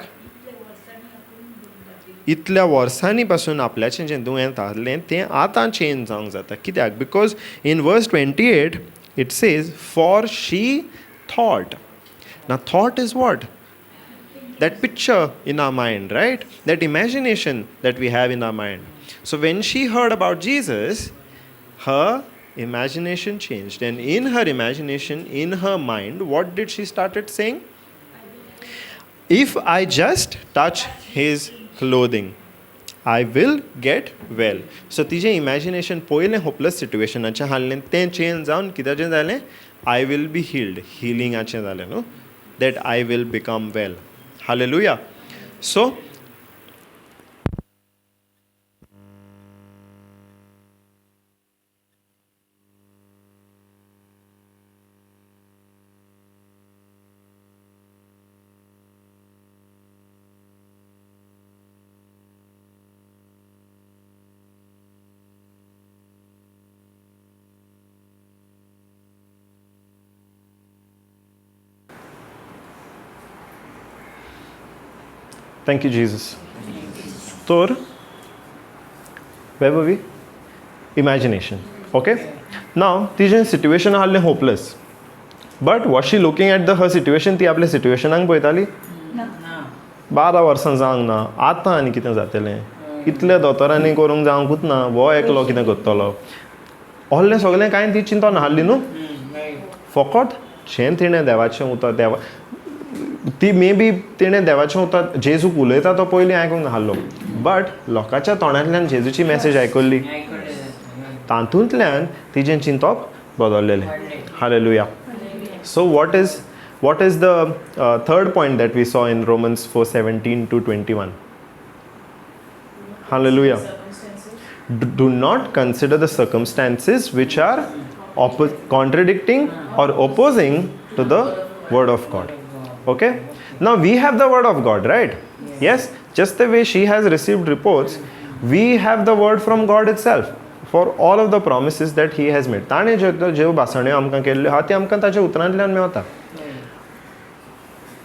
Speaker 1: इतल्या वर्सांनी पासून आपल्याचें जें दुयेंत आहलें तें आतां चेंज जावंक जाता. कित्याक? Because in verse 28 it says, for she thought. Now thought is what? That picture in our mind, right? That imagination that we have in our mind. So when she heard about Jesus, her imagination changed. And in her imagination, in her mind, what did she started saying? If I just touch his clothing, I will get well. So तिजें imagination पयलें hopeless सिट्युएशनाचें हाडलें, तें change जावन कित्याचें जालें? I will be healed, हिलिंगाचें जालें, न्हू? That I will become well. Hallelujah. So thank you, Jesus. Tor, where were we? Imagination. Okay? Now, तिजें situation आहलें hopeless. But was she looking at her situation? ती आपल्या सिट्युएशनाक पळयताली? 12 वर्सां जावंक ना, आतां आनी कितें जातलें, इतल्या दोतोरांनी करूंक जावंकूच ना, हो एकलो कितें करतलो, आहलें सगळें कांय ती चिंतून आहली न्हू. फकत जें तिणें देवाचें उतर, देवा ती मे बी तिणें देवाचें उतर जेजूक उलयता तो पयलीं आयकूंक नासलो, बट लोकांच्या तोंडांतल्यान जेजूची मॅसेज आयकल्ली, तातूंतल्यान तिजें चिंतप बदललेलें. Hallelujah. So what is the third point that we saw in Romans 4:17 to 21? Hallelujah. Do not consider the circumstances which are contradicting or opposing to the word of God. Okay? Now we have the word of God, right? Yes? Just the way she has received reports, we have the word from God itself for all of the promises that he has made. ताणें ज्यो भासण्यो आमकां केल्ल्यो आहा त्यो आमकां ताच्या उतरांतल्यान मेवता.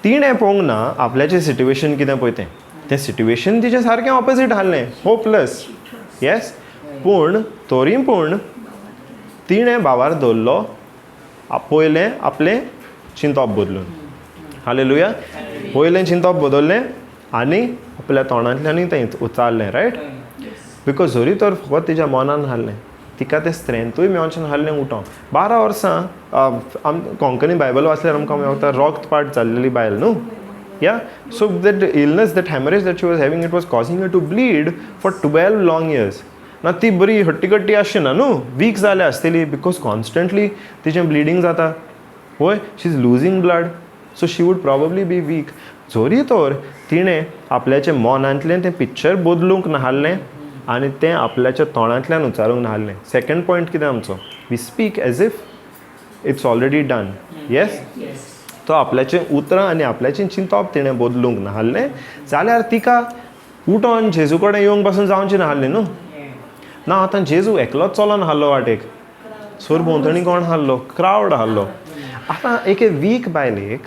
Speaker 1: तिणें पळोवंक ना आपल्याचें सिट्युएशन कितें पळय तें, तें सिट्युएशन तिचें सारकें ऑपोजीट आहलें, होपलेस. येस? पूण तरी पूण तिणें भावार दवरलो पयलें आपलें चिंतप बदलून. हालेलुया. पयलें चिंतप बदललें आनी आपल्या तोंडांतल्यानूय तें उच्चारलें, रायट? Because जरी तर फकत तिच्या मनान हाडलें, तिका तें स्ट्रेंथूय मेवचें नासलें उठोंक. 12 वर्सां आम कोंकणी बायबल वाचल्यार आमकां मेवता रक्त पाट जाल्लेली बायल न्हू. Yeah, so that illness, that hemorrhage that she was having, it was causing her to bleed for 12 long years. ना ती बरी हट्टी कट्टी आसची ना न्हू, वीक जाल्या आसतली, because constantly तिचें ब्लिडींग जाता. वय, she is losing blood, so she would probably be weak. जोरी तर तिणें आपल्याच्या मनांतलें तें पिक्चर बदलूंक नासलें आनी तें आपल्याच्या तोंडांतल्यान उच्चारूंक नासलें. सेकंड पॉयंट कितें आमचो? We speak as if it's already done. Yes. तो आपल्याचें उतरां आनी आपल्याचें चिंतप तिणें बदलूंक नासलें जाल्यार तिका उठोन जेजू कडेन येवंक पासून जावचें नासलें न्हू. ना आतां जेजू एकलोच चलोन आहलो वाटेक, सोर भोंवतणी कोण आहलो? क्रावड आहलो. आतां एके वीक बायलेक,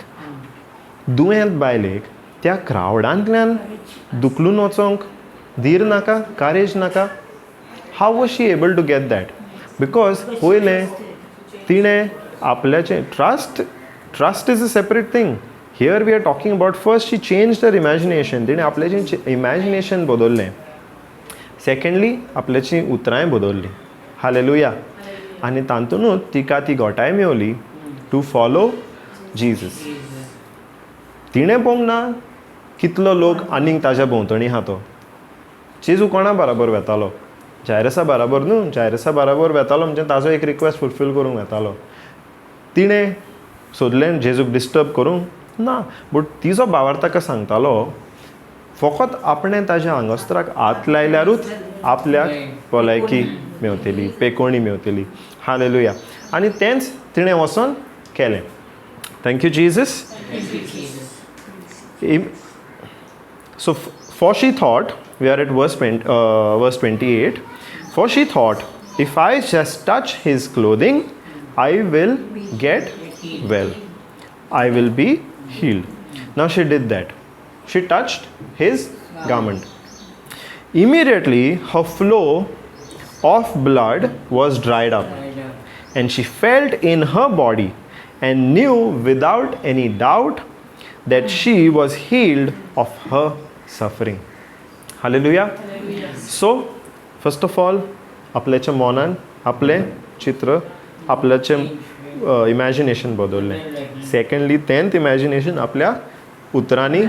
Speaker 1: दुयेंत बायलेक त्या क्रावडांतल्यान दुखलून वचोंक धीर नाका, कारेज नाका? How was she able to get that? Because पयलें तिणें आपल्याचें trust, trust is a separate thing. Here we are talking about, first she change her imagination. तिणें आपल्याचें इमॅजिनेशन बदललें. सेकंडली आपल्याचीं उतरांय बदललीं. हालेलुया. आनी तातूंतच तिका ती घोटाय मेवली टू फॉलो जिजस. तिणें पळोवंक ना कितलो लोक आनीक ताज्या भोंवतणी आहा तो. जेजू कोणा बराबर वेतालो? जायरसा बराबर न्हू. जायरसा बराबर वेतालो म्हणजे ताजो एक रिक्वेस्ट फुलफील करूंक वेतालो. तिणें सोदलें जेजूक डिस्टर्ब करूंक ना, बट तिजो भावार्थ ताका सांगतालो, फकत आपणें ताज्या आंगवस्त्राक हात लायल्यारूच आपल्याक भलायकी मेवतली, पेकोणी मेवतली. हालेलुया. आनी तेंच तिणें वचोन केलें. Thank you Jesus. So, for she thought, we are at verse 20, verse 28. For she thought, if I just touch his clothing, I will get well. I will be healed. Now she did that. She touched his garment. Immediately, her flow of blood was dried up, and she felt in her body and knew without any doubt that she was healed of her suffering. Hallelujah. So, first of all, आपल्याच्या मनान आपलें चित्र, आपल्याचें imagination बदललें. Secondly तेंच imagination आपल्या उतरांनी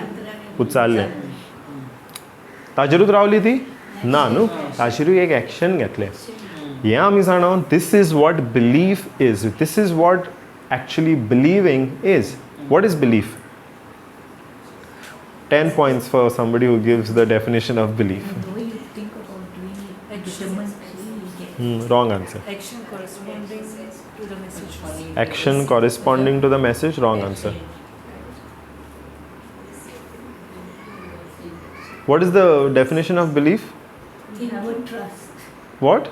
Speaker 1: उच्चारलें. ताजेरूच रावली ती ना न्हू, ताजेरूय एक एक्शन घेतलें. हें आमी जाणा, this is what belief is. This is what actually believing is. What is belief? 10 points for somebody who gives the definition of belief.
Speaker 3: The way you think about doing it determines you get.
Speaker 1: Wrong answer.
Speaker 4: Action corresponding to the message.
Speaker 1: Action corresponding to the message, wrong answer. What is the definition of belief?
Speaker 3: You have a trust.
Speaker 1: What?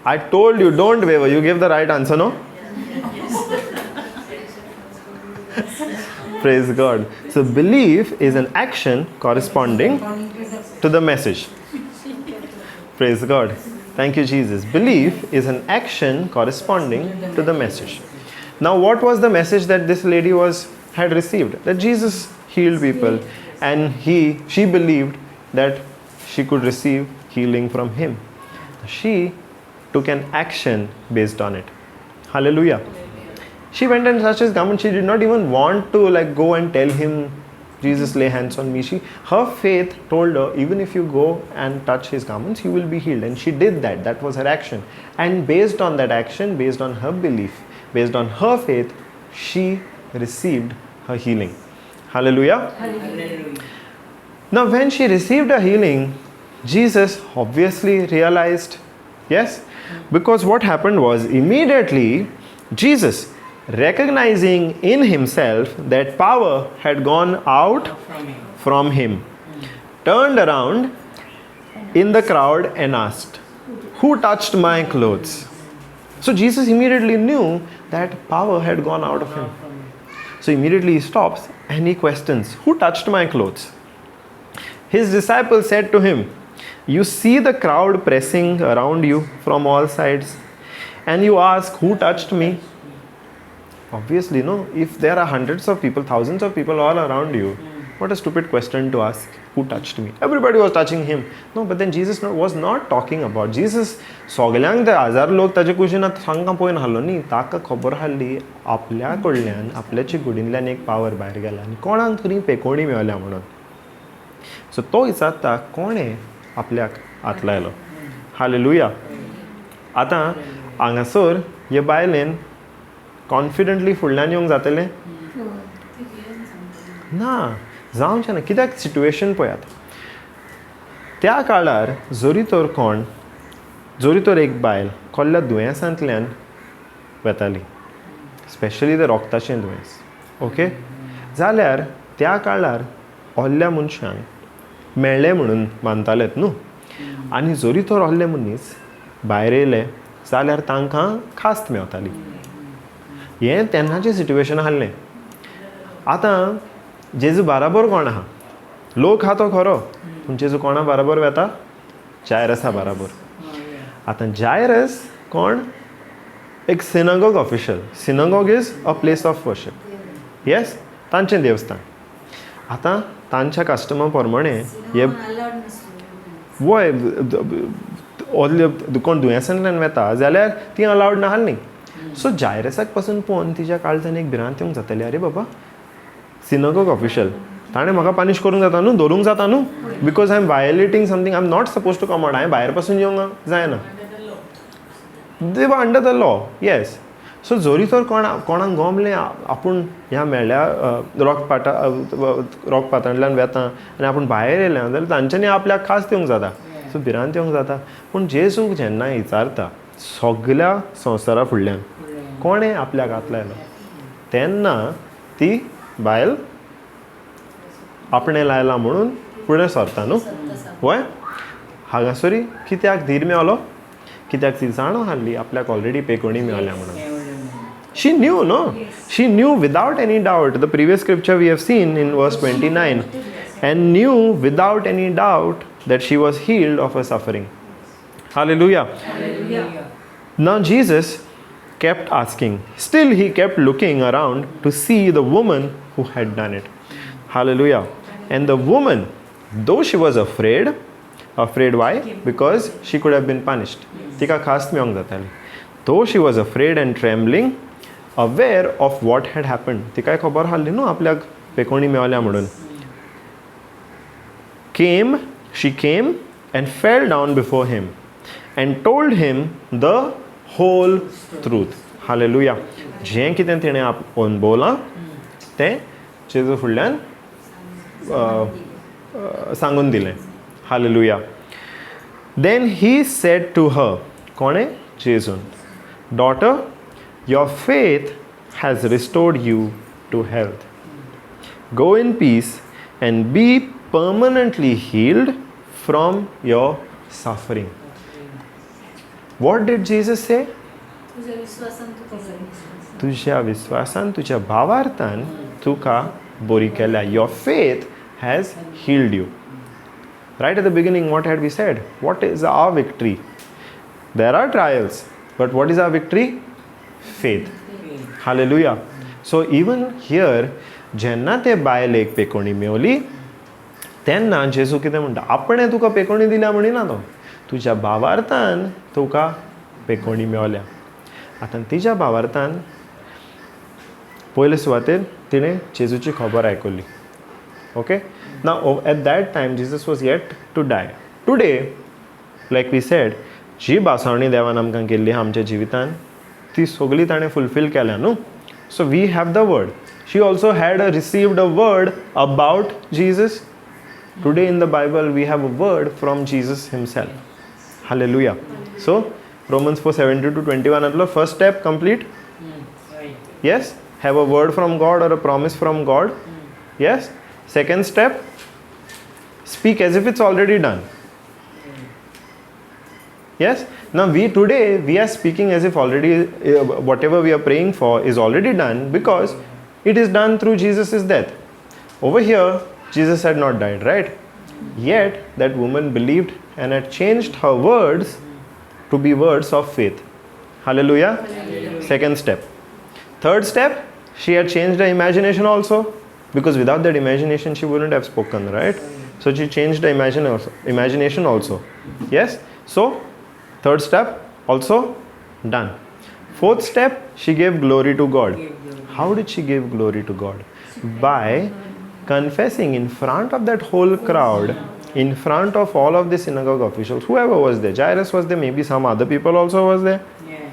Speaker 1: I told you, don't waver. You gave the right answer, no? Praise God. So, belief is an action corresponding to the message. Praise God. Thank you, Jesus. Belief is an action corresponding to the message. Now, what was the message that this lady had received? That Jesus healed people, and she believed that she could receive healing from him. She took an action based on it. Hallelujah. She went and touched his garment. She did not even want to go and tell him, Jesus, lay hands on me. Her faith told her, even if you go and touch his garments, you will be healed. And she did that. That was her action. And based on that action, based on her belief, based on her faith, she received her healing. Hallelujah.
Speaker 2: Hallelujah.
Speaker 1: Now, when she received her healing, Jesus obviously realized, yes, because what happened was, immediately Jesus, recognizing in himself that power had gone out from him, turned around in the crowd and asked, "Who touched my clothes?" So Jesus immediately knew that power had gone out of him. So immediately he stops and he questions, "Who touched my clothes?" His disciples said to him, "You see the crowd pressing around you from all sides, and you ask, 'Who touched me?'" Obviously, no. If there are hundreds of people, thousands of people all around you, What a stupid question to ask, who touched me? Everybody was touching him. No, but then Jesus was not talking about Jesus. सगल्यांक ते हजार लोक ताजे कुशीन तांकां पळोवन हाडलो न्ही, ताका खबर आहली आपल्या कडल्यान, आपल्याचे कुडींतल्यान एक पावर भायर गेला आनी कोणाक तरी पेकोणी मेवल्या म्हणून. सो तो विचारता कोणें आपल्याक हात लायलो. हालेलुया. आतां हांगासर हे बायलेन कॉन्फिडंटली फुडल्यान येवंक जातलें ना, जावचें ना. कित्याक सिट्युएशन पळयात, त्या काळार जरी तर कोण, जरी तर एक बायल कोल्ल्या दुयेंसांतल्यान वेताली, स्पेशली ते रोगताचें दुयेंस, ओके, जाल्यार त्या काळार ओल्ल्या मनशांक मेळ्ळें म्हणून मानतालेत न्हू. आनी जरी तर ओल्ले मनीस भायर येयले जाल्यार तांकां खास्त मेवताली. हें तेन्नाचें सिट्युएशन आहलें. आतां जेजू बाराबर कोण आहा? लोक आहा तो खरो, पूण जेजू कोणा बाराबर वेता? जायरसा बाराबर. आतां जायरस कोण? एक synagogue official. Synagogue is a place of worship. Yes, तांचें देवस्थान. आतां तांच्या कस्टमा प्रमाणे हे वय ओल्ले कोण दुयेंसांतल्यान वेता जाल्यार ती अलावड नासली. सो जायरसाक पासून पळोवन तिच्या काळजान एक भिरांत येवंक जाताली, अरे बाबा सिनागोग ऑफिशल, ताणें म्हाका पनिश करूंक जाता न्हू, धरूंक जाता न्हू, because I am violating something, I am not suppose to come out, हांवें भायर पासून येवंक जायना. They were under the law. Yes. So जरी तर कोणाक गमलें आपूण ह्या मेळ्ळ्या रोग पातांतल्यान वेता आनी आपूण भायर येयल्या जाल्यार तांच्यांनी आपल्याक खास दिवंक जाता. सो भिरांत येवंक जाता. पूण जेजूक जेन्ना विचारता सगल्या संवसारा फुडल्यान कोणें आपल्याक हात लायलो, तेन्ना ती बायल आपणें लायला म्हणून फुडें सरता न्हू. वय हांगासरी कित्याक धीर मेवलो? कित्याक ती जाणो आहली आपल्याक ऑलरेडी पेकोणी मेवल्या म्हणून. She knew, no? She knew without any doubt. The previous scripture we have seen in verse 29. And knew without any doubt that she was healed of her suffering. Hallelujah.
Speaker 2: Hallelujah.
Speaker 1: Now Jesus kept asking. Still he kept looking around to see the woman who had done it. Hallelujah. And the woman, though she was afraid, afraid why? Because she could have been punished. तिका खास मेवंक जाताली. Though she was afraid and trembling, aware of what had happened, तिकाय खबर आहली न्हू आपल्याक पेकोणी मेवल्या म्हणून, came, she came and fell down before him and told him the whole truth. Hallelujah. जें कितें तिणें अणभवलां तें जेजू फुडल्यान सांगून दिलें. Hallelujah. Then he said to her, कोणें? जेजून, daughter, your faith has restored you to health. Go in peace and be permanently healed from your suffering. What did Jesus say?
Speaker 4: तुझ्या विश्वासान तुका बरें.
Speaker 1: तुझ्या विश्वासान, तुझ्या भावार्थान तुका बरी केल्या. Your faith has healed you. Right at the beginning, what had we said? What is our victory? There are trials, but what is our victory? Faith. Hallelujah. So even here, जेन्ना ते बायलेक पेकोणी मेवली तेन्ना जेजू कितें म्हणटा, आपणें तुका पेकोणी दिल्या म्हणिना तो, तुज्या भावार्थान तुका पेकोणी मेवल्या. आतां तिच्या भावार्थान पयले सुवातेर तिणें जेजूची खबर आयकली. Okay, now at that time Jesus was yet to die. Today, like we said, जी भासावणी देवान आमकां केल्ली आहा आमच्या जिवितान ती सगळी ताणें फुलफील केल्या न्हू. So we have the word. She also had received a word about Jesus. Today in the Bible we have a word from Jesus himself. Hallelujah. So Romans 4:17 to 21 आतलो first step complete.
Speaker 2: Right.
Speaker 1: Yes, have a word from God or a promise from God. Yes. Second step, speak as if it's already done. Yes. Now we today we are speaking as if already whatever we are praying for is already done, because it is done through Jesus' death. Over here, Jesus had not died, right? Yet that woman believed and had changed her words to be words of faith. Hallelujah. Hallelujah. Second step. Third step, she had changed her imagination also. Because without that imagination she wouldn't have spoken, right? So she changed the imagination also. Yes? So third step also done. Fourth step, she gave glory to God. How did she give glory to God? By confessing in front of that whole crowd, in front of all of the synagogue officials, whoever was there. Jairus was there, maybe some other people also was there,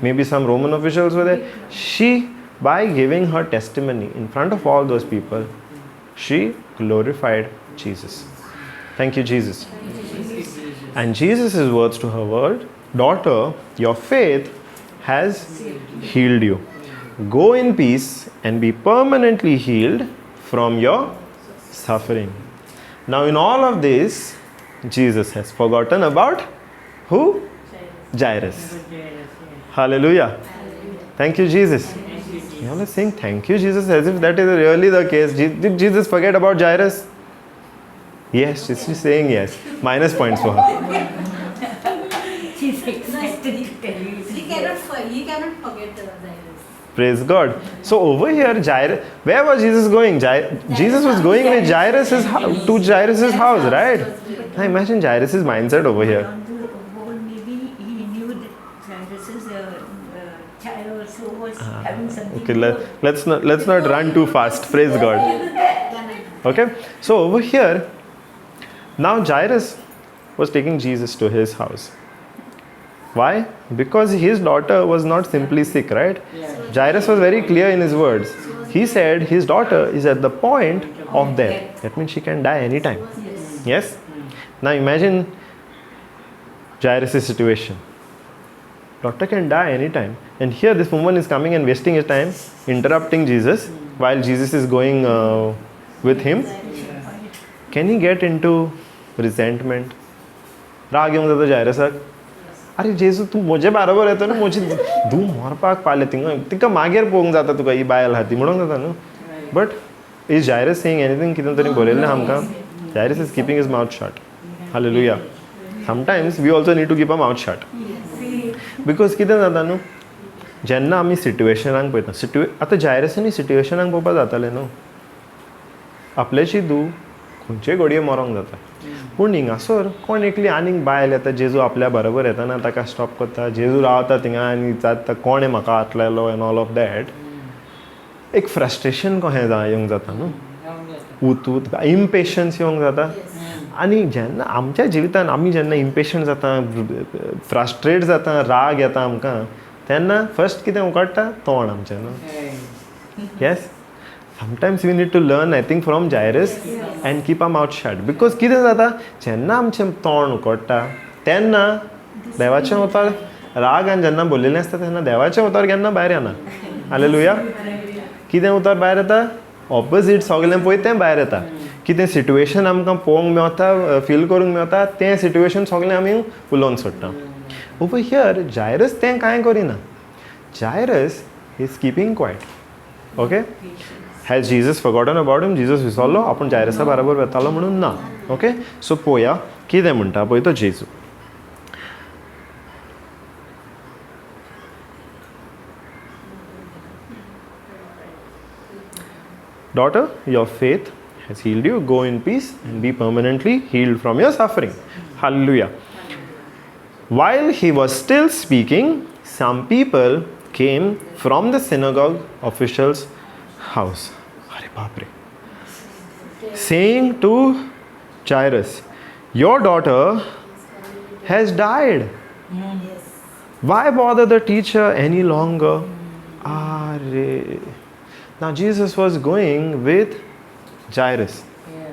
Speaker 1: maybe some Roman officials were there. She, by giving her testimony in front of all those people, she glorified Jesus. Thank you, Jesus. And Jesus' words to her were, daughter, your faith has healed you. Go in peace and be permanently healed from your suffering. Now in all of this, Jesus has forgotten about who? Jairus. Hallelujah. Thank you, Jesus. You all are saying thank you, Jesus, as if that is really the case. Did Jesus forget about Jairus? Yes, she's saying yes. Minus points for her.
Speaker 3: She's excited to tell you.
Speaker 4: He cannot forget Jairus.
Speaker 1: Praise God. So over here, Jairus, where was Jesus going? Jesus was going with Jairus' to Jairus' house, right? Now imagine Jairus' mindset over here.
Speaker 3: On the whole, maybe he knew that Jairus' child also was having something.
Speaker 1: Okay, let's not run too fast. Praise God. Okay, so over here, now Jairus was taking Jesus to his house. Why? Because his daughter was not simply sick, right?
Speaker 2: Yeah.
Speaker 1: Jairus was very clear in his words. He said his daughter is at the point of death. That means she can die anytime.
Speaker 3: Yes.
Speaker 1: Yes? Now imagine Jairus' situation. Daughter can die anytime. And here this woman is coming and wasting his time, interrupting Jesus while Jesus is going with him. Can he get into resentment? राग येवंक जाता जायरसाक, अरे जेजू तूं म्हजे बारोबर येता न्हू, म्हजी धूव मरपाक पावले थिंगा, तिका मागीर पळोवंक जाता तुका ही बायल आहा ती म्हणूंक जाता न्हू. But is Jairus saying anything? कितें तरी बरयलें ना आमकां. Jairus is keeping his mouth shut. Hallelujah. Sometimes we also need to keep a mouth shut. Because कितें जाता न्हू, जेन्ना आमी सिट्युएशनाक पळयता, आतां जायरसांनी सिट्युएशनाक पळोवपाक जातालें न्हू, आपल्याची धूव खंयचे घडये मरोंक जाता, पूण हिंगासर कोण एकली आनीक बायल येता, जेजू आपल्या बरोबर येताना ताका स्टॉप करता, जेजू रावता थिंगा आनी विचारता कोणें म्हाका हात लायलो एन्ड ऑल ऑफ that. एक फ्रस्ट्रेशन कशें येवंक जाता न्हू, उत इम्पेशन्स येवंक जाता. आनी जेन्ना आमच्या जिवितान आमी जेन्ना इम्पेशंट जाता, फ्रस्ट्रेट जाता, राग येता आमकां, तेन्ना फर्स्ट कितें उकडटा तोंड आमचें न्हू. Yes, sometimes we need to learn I think from Jairus and keep a mouth shut. Because कितें जाता, जेन्ना आमचें तोंड उकडटा तेन्ना देवाचें उतर रागान जेन्ना बोलिल्लें आसता तेन्ना देवाचें उतर केन्ना भायर येना. हालेलुया. कितें उतर भायर येता? ऑपोजीट सगळें पळय तें भायर येता. कितें सिट्युएशन आमकां पळोवंक मेवता, फील करूंक मेवता, तें सिट्युएशन सगळें आमी उलोवन सोडटा. ओवर here Jairus तें कांय करिना. Jairus is keeping quiet. Okay, has Jesus forgotten about him? Jesus विसरलो आपूण जायरसा बराबर वेतालो म्हणून ना. ओके, सो पळोवया कितें म्हणटा पळय तो जेजू. Daughter, your faith has healed you. Go in peace and be permanently healed from your suffering. Hallelujah. While he was still speaking, some people came from the synagogue official's house. Arey baap re. Saying to Jairus, your daughter has died. Why bother the teacher any longer? Arey. Now Jesus was going with Jairus.
Speaker 2: Yeah.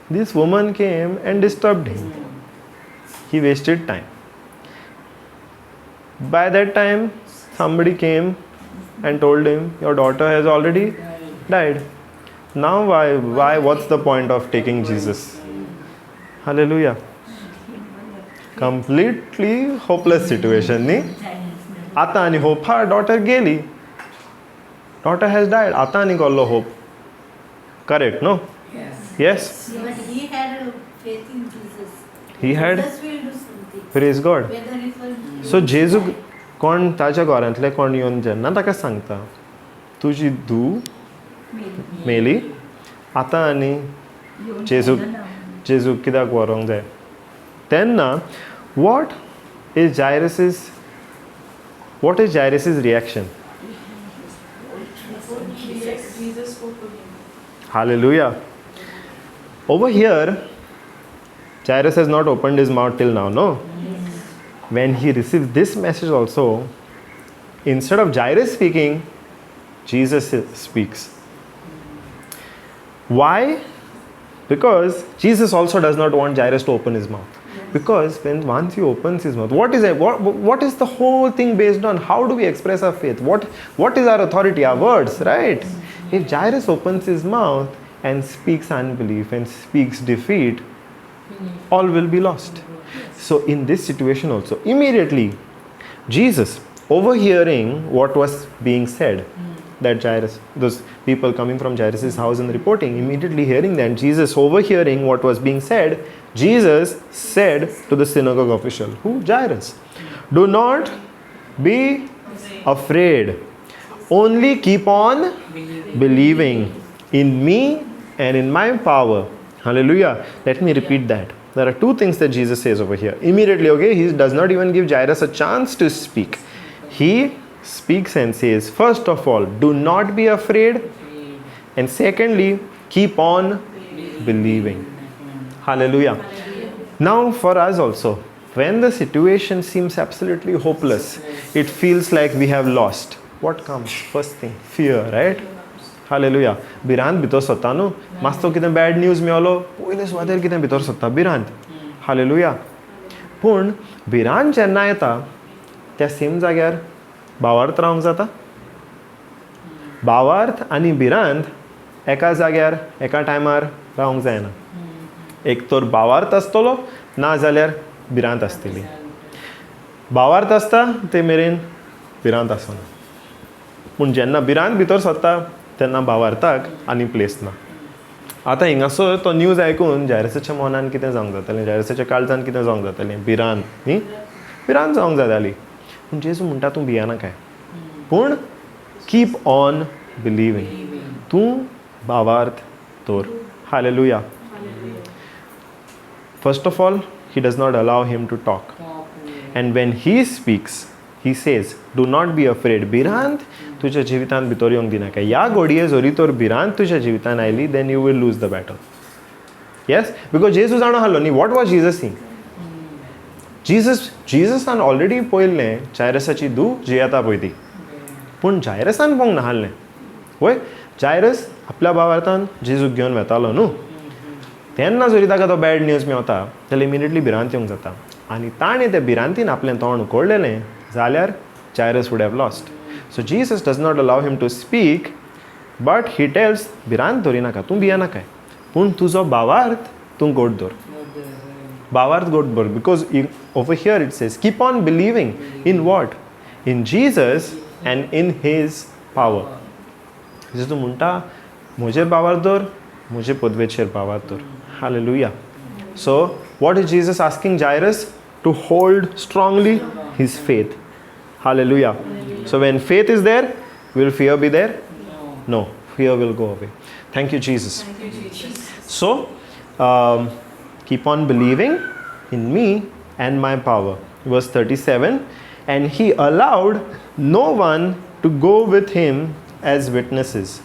Speaker 1: This woman came and disturbed him. He wasted time. By that time, somebody came and told him, your daughter has already died. Now why, what's the point of taking Jesus? Hallelujah. Completely hopeless situation, न्ही? आतां आनी hope हा, daughter गेली. Daughter has died. आतां आनी कसलो hope? Correct, no?
Speaker 2: Yes.
Speaker 1: Yes?
Speaker 4: But he had faith in Jesus.
Speaker 1: He had.
Speaker 4: Jesus will do something.
Speaker 1: Praise God.
Speaker 4: Whether it was.
Speaker 1: So जेजू कोण ताच्या घरांतले कोण येवन जेन्ना ताका सांगता तुजी धूव मेली, आतां आनी जेजूक जेजूक कित्याक व्हरोंक जाय. तेन्ना what is Jairus's reaction?
Speaker 5: Jesus spoke to him.
Speaker 1: Hallelujah. Over here, Jairus has not opened his mouth till now, no? When he received this message also, instead of Jairus speaking, Jesus speaks. Why? Because Jesus also does not want Jairus to open his mouth. Because when once he opens his mouth, what is it? What is the whole thing based on? How do we express our faith? What is our authority? Our words, right? If Jairus opens his mouth and speaks unbelief and speaks defeat, all will be lost. So in this situation also, immediately, Jesus, overhearing what was being said, that Jairus, those people coming from Jairus' house and reporting, immediately hearing that, Jesus overhearing what was being said, Jesus said to the synagogue official, who? Jairus, do not be afraid. Only keep on believing in me and in my power. Hallelujah. Let me repeat that. There are two things that Jesus says over here. Immediately, okay, he does not even give Jairus a chance to speak. He speaks and says, first of all, do not be afraid. And secondly, keep on believing. Hallelujah. Now for us also, when the situation seems absolutely hopeless, it feels like we have lost. What comes? First thing, fear, right? Hallelujah. भिरांत भितर सरता न्हू, मातसो कितें bad news मेवलो, पयले सुवातेर कितें भितर सरता? भिरांत. हालेलुया. पूण भिरांत जेन्ना येता त्या सेम जाग्यार भावार्थ रावंक जाता? भावार्थ आनी भिरांत एका जाग्यार एका टायमार रावंक जायना. एक तर भावार्थ आसतलो, ना जाल्यार भिरांत आसतली. भावार्थ आसता ते मेरेन भिरांत आसना, पूण जेन्ना भिरांत भितर सरता तेन्ना भावार्थाक आनी प्लेस ना. आतां हिंगासर तो न्यूज आयकून जायरसाच्या मनान कितें जावंक जातालें, जायरसाच्या काळजान कितें जावंक जातालें? भिरांत न्ही, भिरांत जावंक जाताली. पूण जेजू म्हणटा, तूं भियेनाकाय, पूण कीप ऑन बिलिवींग, तूं भावार्थ दवर. Hallelujah. First of all, he does not allow him to talk. And when he speaks, he says, do not be afraid. भिरांत तुज्या जिवितांत भितर येवंक दिनाका. ह्या घडये जरी तर भिरांत तुज्या जिवितांत आयली, then you will lose the battle. Yes, because जेजू जाणो आहलो न्ही, what was Jesus seeing? जिजसान already पळयल्लें जायरसाची धूव जियेता पळय ती, पूण जायरसान पळोवंक नासलें. वय, जायरस आपल्या भावार्थान जेजूक घेवन वेतालो न्हू. तेन्ना जरी ताका तो बॅड न्यूज मेवता जाल्यार इमिडिएटली भिरांत येवंक जाता, आनी ताणें त्या भिरांतीन आपलें तोंड उकडलेलें जाल्यार Jairus would have lost. So Jesus does not allow him to speak, but he tells, भिरांत धरिनाका, तूं भियेनाकाय, पूण तुजो भावार्थ तूं गोड दवर, भावार्थ गोड दवर. Because over here it says keep on believing in what? In Jesus and in his power. जेजू म्हणटा, म्हजेर भावार्थ दवर, म्हजे पदवेचेर भावार्थ दवर. Hallelujah. So what is Jesus asking Jairus? To hold strongly his faith. Hallelujah. So when faith is there, will fear be there? No, fear will go away. Thank you, Jesus.
Speaker 5: Thank you, Jesus.
Speaker 1: So keep on believing in me and my power. Verse 37, and he allowed no one to go with him as witnesses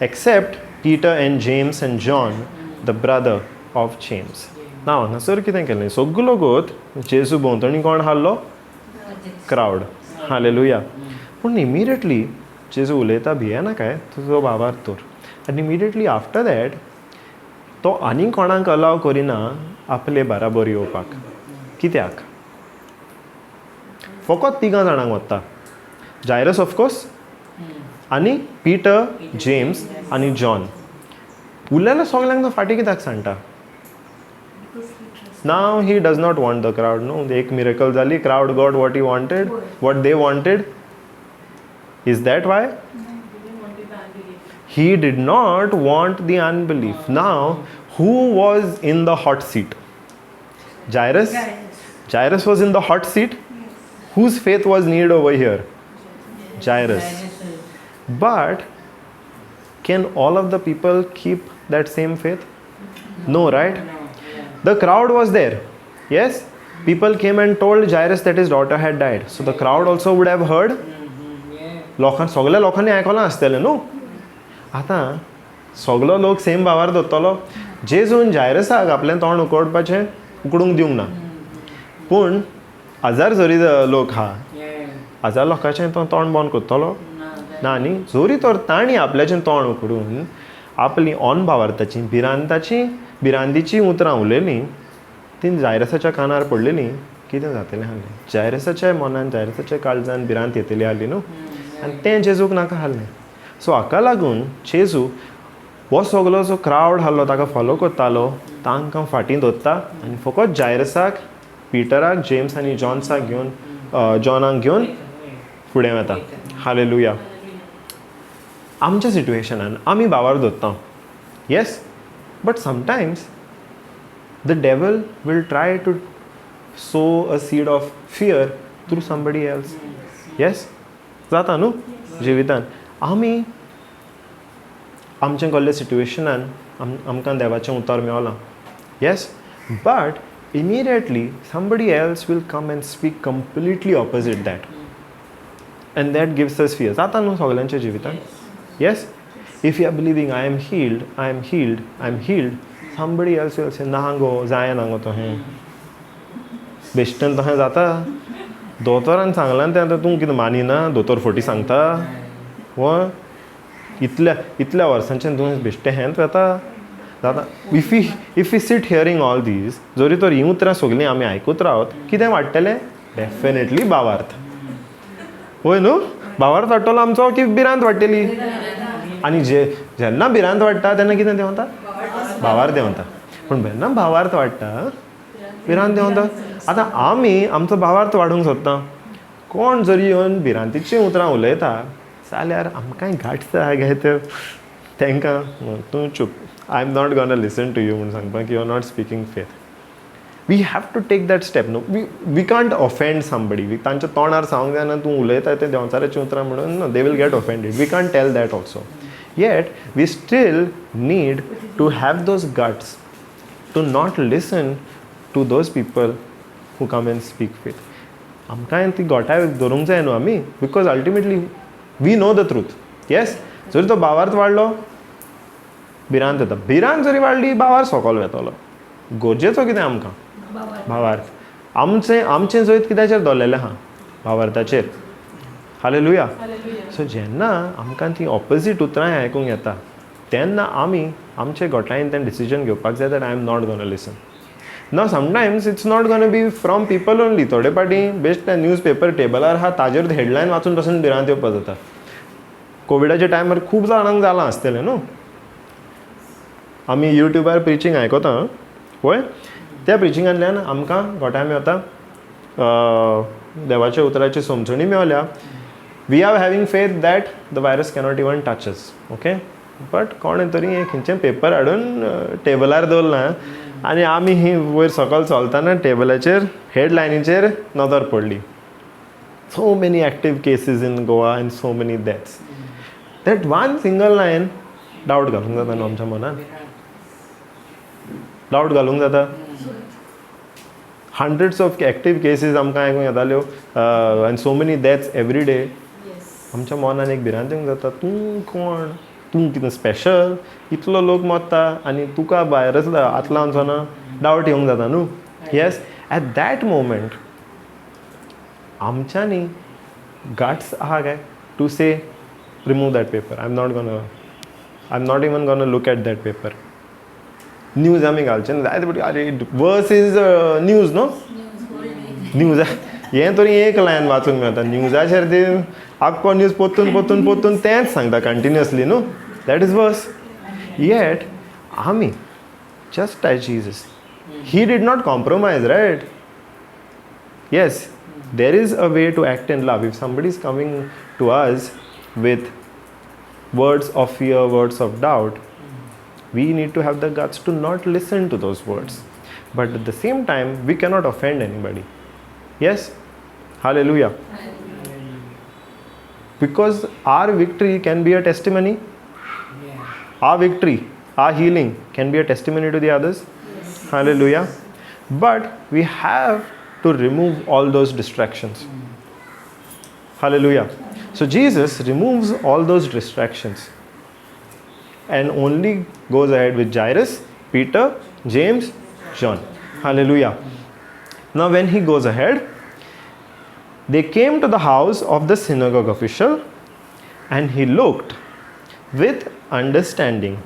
Speaker 1: except Peter and James and John, the brother of James. Now हांगासर कितें केलें, सगलो गोत जेजू भोंवतणी कोण हाडलो? Crowd. Hallelujah. पूण इमिडिएटली जेजू उलयता, भियेनाकाय, तुजो भावार्थ दवर. आनी इमिडिएटली आफ्टर that तो आनी कोणाक अलाव करिना आपले बाराबर येवपाक. कित्याक? फकत तिगां जाणांक वता, जायरस ऑफकोर्स आनी पीटर, जेम्स आनी जॉन. उरलेल्या सगल्यांक तो फाटीं कित्याक सांडटा? Now he does not want the crowd. No, एक miracle जाली, crowd got what he wanted, what they wanted. Is that why? He did not want the unbelief. Now, who was in the hot seat? Jairus? Jairus was in the hot seat. Whose faith was needed over here? Jairus. But Can all of the people keep that same faith? No, right? The crowd was there. Yes, people came and told Jairus that his daughter had died. So the crowd also would have heard. लोकां सगल्या लोकांनी आयकलां आसतलें न्हू. आतां सगलो लोक same भावार दवरतलो. जेजून जायरसाक आपलें तोंड उकडपाचें उकडूंक दिवंक ना, पूण हजार जरी लोक आहा, हजार लोकांचें तो तोंड बंद करतलो ना न्ही. जरी तर तांणी आपल्याचें तोंड उकडून आपली अनभावार्थाची भिरांताची भिरांतीची उतरां उलयलीं, ती जायरसाच्या कानार पडलेलीं, कितें जातलें आहलें? जायरसाच्या मनान, जायरसाच्या काळजान भिरांत येतली आहली न्हू, आनी तें जेजूक नाका आहलें. सो हाका लागून जेजू हो सगलो जो क्रावड आहलो ताका फॉलो करतालो तांकां फाटीं दवरता आनी फकत जायरसाक, पिटराक, जेम्स आनी जॉन्साक घेवन, जॉनाक घेवन फुडें वता. हालेलुया. आमच्या सिट्युएशनान आमी भावार दवरता, yes, but sometimes the devil will try to sow a seed of fear through somebody else. Yes, जाता न्हू जिवितान. आमी आमच्या कहल्या सिट्युएशनान आमकां देवाचें उतर मेवलां, yes, but immediately somebody else will come and speak completely opposite that, and that gives us fear. जाता न्हू सगल्यांच्या जिवितान? Yes, if you are believing I am healed, I am healed, I am healed, somebody else will say ना गो, जायना गो तशें, बेश्टेन तशें जाता, दोतोरान सांगलां तें आतां तूं कितें मानिना, दोतोर फटी सांगता, हो इतल्या इतल्या वर्सांच्यान तूं बेश्टें हेंच वता जाता. If you sit hearing all these, जरी तर हीं उतरां सगलीं आमी आयकूत रावत, कितें वाडटलें? डेफिनेटली भावार्थ. वय न्हू, भावार्थ वाडटलो आमचो की भिरांत वाडटली? आनी जे जेन्ना भिरांत वाडटा तेन्ना कितें देंवता? भावार्थ देंवता. पूण जेन्ना भावार्थ वाडटा भिरांत देंवता. आतां आमी आमचो भावार्थ वाडोवंक सोदता. कोण जरी येवन भिरांतीचीं उतरां उलयता जाल्यार आमकांय गांठस आहा गे ते तांकां तूं चूप, I am not gonna listen to you म्हूण सांगपाक. You are not speaking faith. We have to take that step न्हू. We can't offend somebody. तांच्या तोंडार सांगूंक जायना तूं उलयता तें देंवचाराचीं उतरां म्हणून, they will get offended. We can't tell that also. Yet we still need to have those guts to not listen to those people who come and speak faith. आमकांय ती गोठाय धरूंक जाय न्हू आमी, because ultimately we know the truth. Yes, जरी तो भावार्थ वाडलो भिरांत येता, भिरांत जरी वाडली भावार्थ सकयल वेतलो. गरजेचो कितें आमकां? भावार्थ. आमचें आमचें जैत कित्याचेर दवरलेलें आहा? भावार्थाचेर. हालेलुया. सो जेन्ना आमकां ती ऑपोजीट उतरां आयकूंक येता तेन्ना आमी आमचे गोठायेन तें डिसिजन घेवपाक जाय that I am not gonna listen. ना, sometimes it's not gonna be from people only. थोडे फावटी बेश्टे न्यूज पेपर टेबलार आहा ताजेर हेडलायन वाचून पासून भिरांत येवपाक जाता. कोविडाच्या टायमार खूब जाणांक जालां आसतलें न्हू. आमी युट्यूबार प्रिचींग आयकता पळय, त्या प्रिचिंगांतल्यान आमकां गोठाय मेवता, देवाच्या उतराची समजणी मेवल्या. We are having faith that the virus cannot even touch us, okay, but कोणें तरी खंयचें पेपर हाडून टेबलार दवरलां आनी आमी ही वयर सकयल चलतना टेबलाचेर हेडलायनीचेर नदर पडली, so many active cases in Goa and so many deaths. That one single line doubt घालूंक जाता न्हू आमच्या मनान, डावट घालूंक जाता. हंड्रेड्स ऑफ एक्टीव केसीस आमकां आयकूंक येताल्यो आनी so many deaths every day. आमच्या मनान एक भिरांत येवंक जाता, तूं कोण, तूं कितें स्पेशल, इतलो लोक मरता आनी तुका भायरच हात लावन ना, डावट येवंक जाता न्हू. येस, एट that moment आमच्यांनी गट्स आहा काय to say remove that paper, I am not even gonna look at that paper. News आमी घालचे ना जायते फावटी. अरे, वर्स is news न्हू, न्यूज हें तरी एक लायन वाचूंक मेळटा. न्यूजाचेर ती आख्खो न्यूज परतून परतून परतून तेंच सांगता कंटिन्युअसली न्हू. That is worse. Yet आमी just as Jesus, he did not compromise, right? Yes, there is a way to act in love. If somebody is coming to us with words of fear, words of doubt, we need to have the guts to not listen to those words. But at the same time, we cannot offend anybody. Yes? Hallelujah. Because our victory can be a testimony. Our victory, our healing can be a testimony to the others. Hallelujah. But we have to remove all those distractions. Hallelujah. So Jesus removes all those distractions and only goes ahead with Jairus, Peter, James, John. Hallelujah. Now when he goes ahead, they came to the house of the synagogue official, and he looked with understanding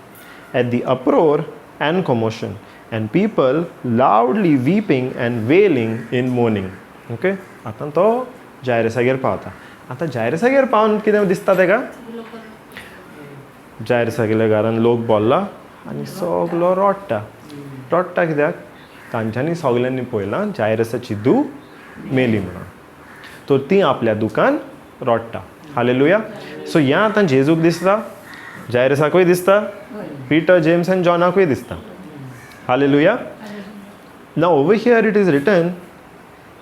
Speaker 1: at the uproar and commotion and people loudly weeping and wailing in mourning. Okay, आतां तो जायरसागेर पावता. आतां जायरसागेर पावन कितें दिसता तेका? जायरसागेल्या घरान लोक बोल्ला आनी सगलो रडटा. रडटा कित्याक? तांच्यांनी सगल्यांनी पळयलां जायरसाची धूव मेली म्हणून. तर ती आपल्या दुकान रडटा. हालेलुया. सो ह्या आतां जेजूक दिसता, जायरसाकूय दिसता, पीटर, जेम्स आनी जॉनाकूय दिसता. Hallelujah. Now over here it is written,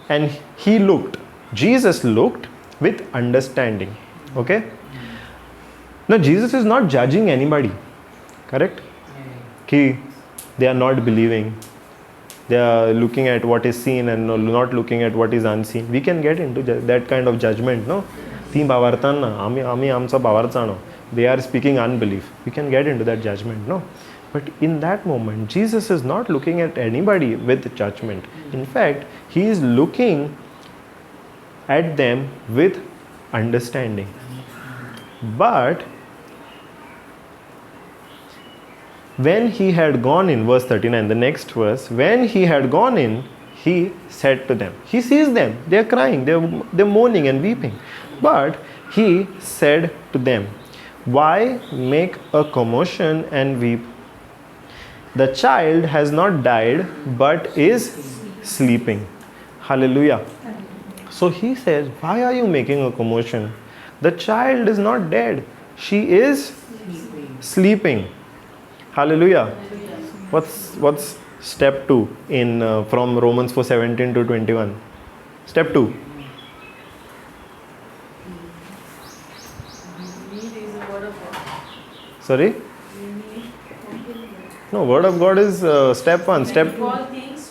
Speaker 1: and he looked, Jesus looked with understanding. Okay? Now Jesus is not judging anybody, correct? Ki they are not believing, they are looking at what is seen and not looking at what is unseen. We can get into that kind of judgment, no? ती भावार्थान ना, आमी आमी आमचो भावार्थ जाणो. They are speaking unbelief. We can get into that judgment, no? But in that moment, Jesus is not looking at anybody with judgment. In fact, he is looking at them with understanding. But when he had gone in, verse 39, the next verse, when he had gone in, he said to them, he sees them, they are crying, they are mourning and weeping. But he said to them, why make a commotion and weep? The child has not died, but is sleeping. Hallelujah. So he says, why are you making a commotion? The child is not dead. She is sleeping. Hallelujah. What's step 2 in from Romans 4:17 to 21? Step 2.
Speaker 5: Need is the word of God.
Speaker 1: Sorry? No, word of God is step 1. Step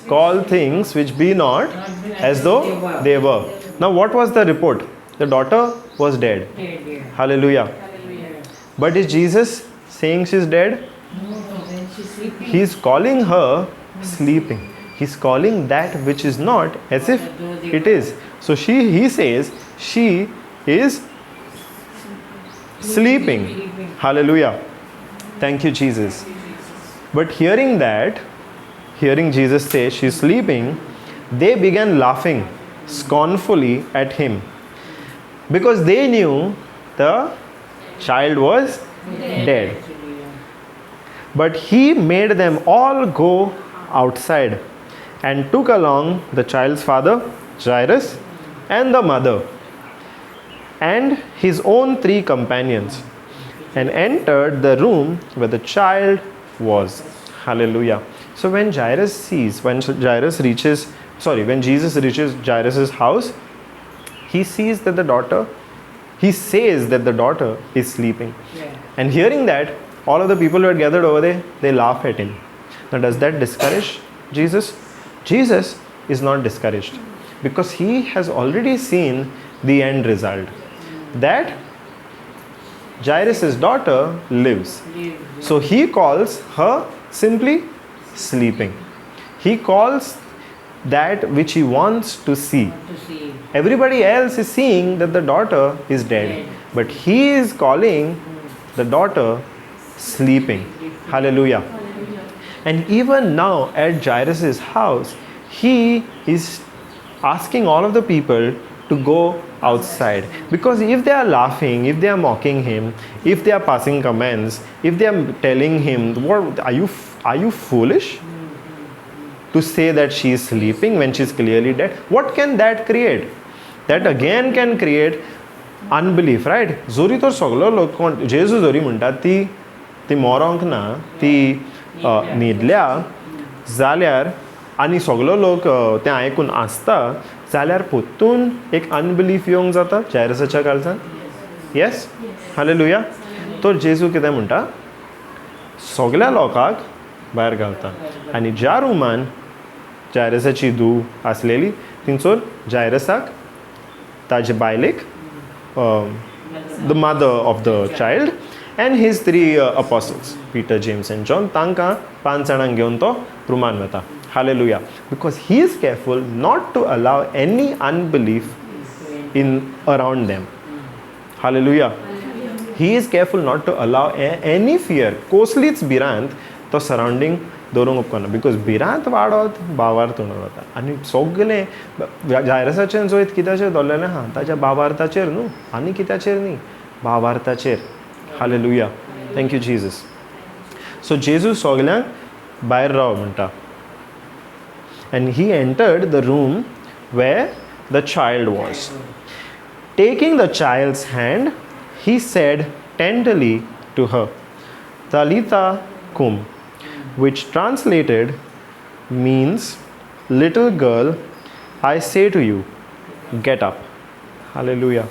Speaker 1: call things which be not as though they were. Now what was the report? The daughter was dead. Hallelujah. But is Jesus saying she's dead?
Speaker 2: No, then she's sleeping.
Speaker 1: He's calling her sleeping. He's calling that which is not as if it is. So he says she is sleeping. Hallelujah. Thank you, Jesus. But hearing that, hearing Jesus say she's sleeping, they began laughing scornfully at him, because they knew the child was dead. But he made them all go outside and took along the child's father, Jairus, and the mother, and his own 3 companions, and entered the room where the child was. Hallelujah. So when Jesus reaches Jairus' house, he sees that the daughter, he says that the daughter is sleeping.
Speaker 2: Yeah.
Speaker 1: And hearing that, all of the people who had gathered over there, they laugh at him. Now does that discourage Jesus? Jesus is not discouraged, because he has already seen the end result, that Jairus' daughter lives. So he calls her simply sleeping. He calls that which he wants to see. Everybody else is seeing that the daughter is dead, but he is calling the daughter sleeping. Hallelujah. And even now at Jairus' house, he is asking all of the people to go outside, because if they are laughing, if they are mocking him, if they are passing comments, if they are telling him, what are you foolish to say that she is sleeping when she is clearly dead? What can that create? That again can create unbelief, right? जोरी तर सगलो लोक कोण जेजू जोरी म्हणटा ती ती मोरोंक ना, ती न्हिदल्या जाल्यार आनी सगलो लोक तें आयकून आसता जाल्यार परतून एक अनबिलीफ येवंक जाता जायरसाच्या काळजान. येस, हालेलुया. तर जेजू कितें म्हणटा, सगल्या लोकांक भायर घालता आनी ज्या रुमान जायरसाची धूव आसलेली थिंगसर जायरसाक ताजे बायलेक, the mother of the child and his three apostles Peter, James and John, तांकां 5 जाणांक घेवन तो रुमान वता. Hallelujah. Because he is careful not to allow any unbelief in around them. Hallelujah. He is careful not to allow any fear. कसलीच भिरांत तो surrounding दवरूंक उपकारना, because भिरांत वाडत भावार्थ उणो जाता. आनी सगलें जायरसाचें जैत कित्याचेर दवरलेलें आहा, ताच्या भावार्थाचेर न्हू, आनी कित्याचेर न्ही, भावार्थाचेर. Hallelujah. Thank you Jesus. So जेजू सगल्यांक भायर राव म्हणटा. And he entered the room where the child was. Taking the child's hand, he said tenderly to her, Talitha cum, which translated means, little girl, I say to you, get up. Hallelujah.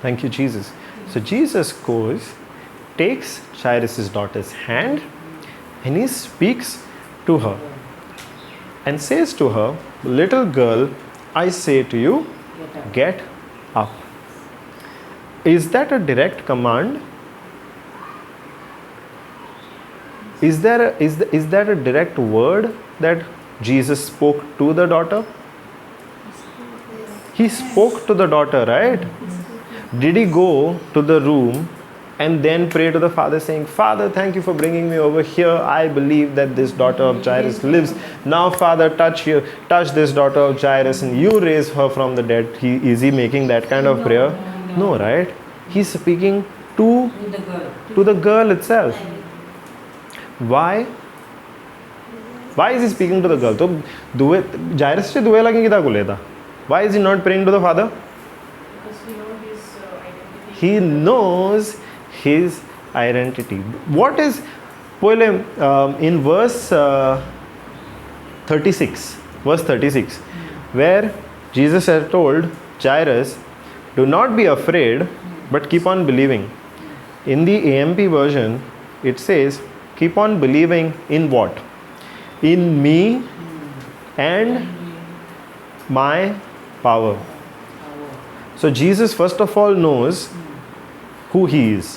Speaker 1: Thank you, Jesus. So Jesus goes, takes Jairus' daughter's hand, and he speaks to her and says to her, little girl, I say to you, get up. Is that a direct command? Is that a direct word that Jesus spoke to the daughter? He spoke to the daughter, right? Did he go to the room and then pray to the Father saying, Father, thank you for bringing me over here. I believe that this daughter of Jairus lives. Now, Father, touch this daughter of Jairus and you raise her from the dead. Is he making that kind of prayer? No, right? He's speaking to the girl itself. Why? Why is he speaking to the girl? So, Jairus che duve lagi kityak ulayta? Why is he not praying to the Father?
Speaker 5: Because he knows his identity.
Speaker 1: He knows his identity. What is poile in verse 36, where Jesus had told Jairus, do not be afraid, but keep on believing. In the AMP version, it says, keep on believing in what? In me and my power. So Jesus first of all knows who he is,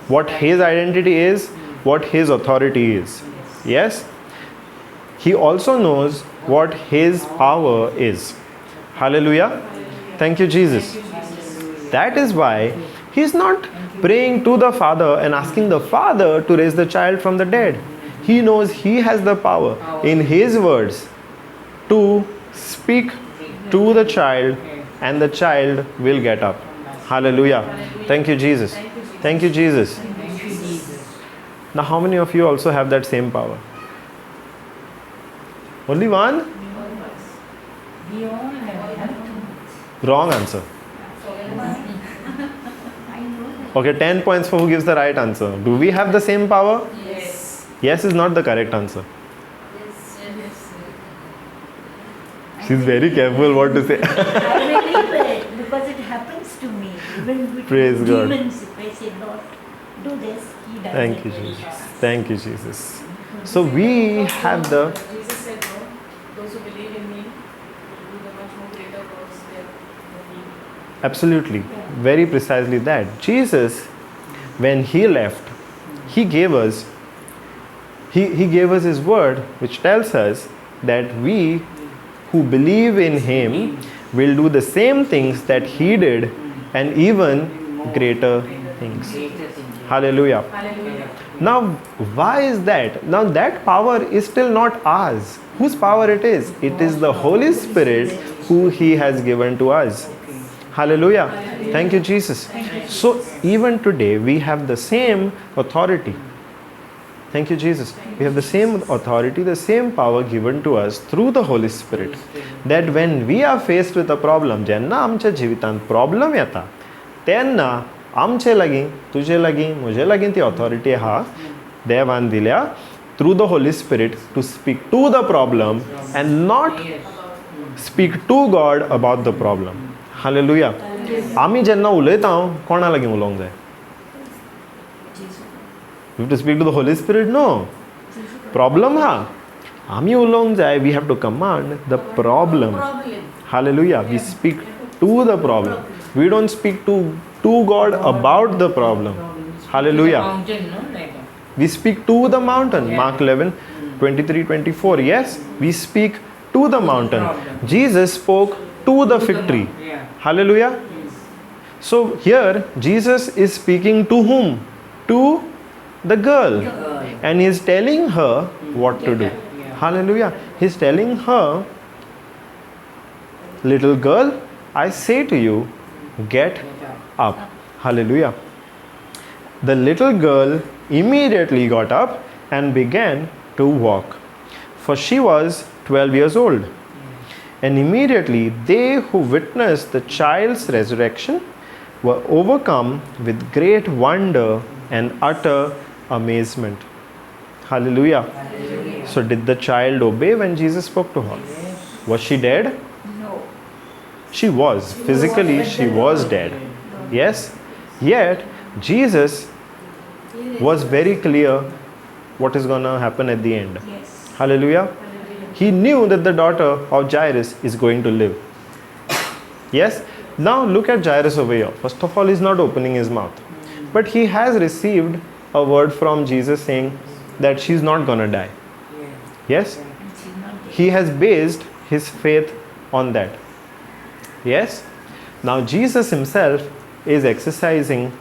Speaker 1: what his identity is, what his authority is. Yes? He also knows what his power is. Hallelujah. Thank you, Jesus. That is why he is not praying to the Father and asking the Father to raise the child from the dead. He knows he has the power in his words to speak to the child and the child will get up. Hallelujah. Thank you, Jesus. Thank you, Jesus. Now, how many of you also have that same power? Only one?
Speaker 3: We all have.
Speaker 1: Wrong answer. Okay, 10 points for who gives the right answer. Do we have the same power?
Speaker 5: Yes.
Speaker 1: Yes is not the correct answer.
Speaker 5: Yes. Yes.
Speaker 1: She's very careful what to say.
Speaker 3: I believe it because it happens to me. Even with
Speaker 1: Praise God.
Speaker 3: demons, if I say, Lord, do this, he does.
Speaker 1: Thank you, Jesus. Thank you, Jesus. So we have the...
Speaker 5: Jesus said, no, those who believe in me will do the much more greater works than me.
Speaker 1: Absolutely. Very precisely that. Jesus, when he left, he gave us he gave us his word, which tells us that we who believe in him will do the same things that he did and even greater things. Hallelujah.
Speaker 5: Hallelujah.
Speaker 1: Now, why is that? Now, that power is still not ours. Whose power it is? It is the Holy Spirit who he has given to us. Hallelujah. Thank you, Jesus. So, even today, we have the same authority. Thank you, Jesus. We have the same authority, the same power given to us through the Holy Spirit. That when we are faced with a problem, जेन्ना आमच्या जिवितांत problem येता, तेन्ना आमचे लागीं, तुजे लागीं, म्हजे लागीं ती ऑथॉरिटी आहा, देवान दिल्या through the Holy Spirit to speak to the problem and not speak to God about the problem. Hallelujah. आमी जेन्ना उलयता, कोणा लागीं उलोवंक जाय? We have to speak to the Holy Spirit? No. Problem हा आमी उलोवंक जाय. We have to command the problem. Hallelujah. We speak to the problem. We don't speak to God about the problem. Hallelujah. We speak to the mountain. Mark 11:23-24. Yes, we speak to the mountain. Jesus spoke to the fig tree. Hallelujah. So here Jesus is speaking to whom? To the girl. And he is telling her what to do. Hallelujah. He is telling her, little girl, I say to you, get up. Hallelujah. The little girl immediately got up and began to walk, for she was 12 years old. And immediately they who witnessed the child's resurrection were overcome with great wonder and utter amazement. Hallelujah.
Speaker 2: Hallelujah.
Speaker 1: So did the child obey when Jesus spoke to her?
Speaker 2: Yes.
Speaker 1: Was she dead?
Speaker 3: No.
Speaker 1: She was. Physically, she was dead. Yes. Yet, Jesus was very clear what is going to happen at the end.
Speaker 3: Yes.
Speaker 1: Hallelujah. He knew that the daughter of Jairus is going to live. Yes. Now look at Jairus over here. First of all, he's not opening his mouth. But he has received a word from Jesus saying that she's not going to die. Yes. He has based his faith on that. Yes. Now Jesus himself is exercising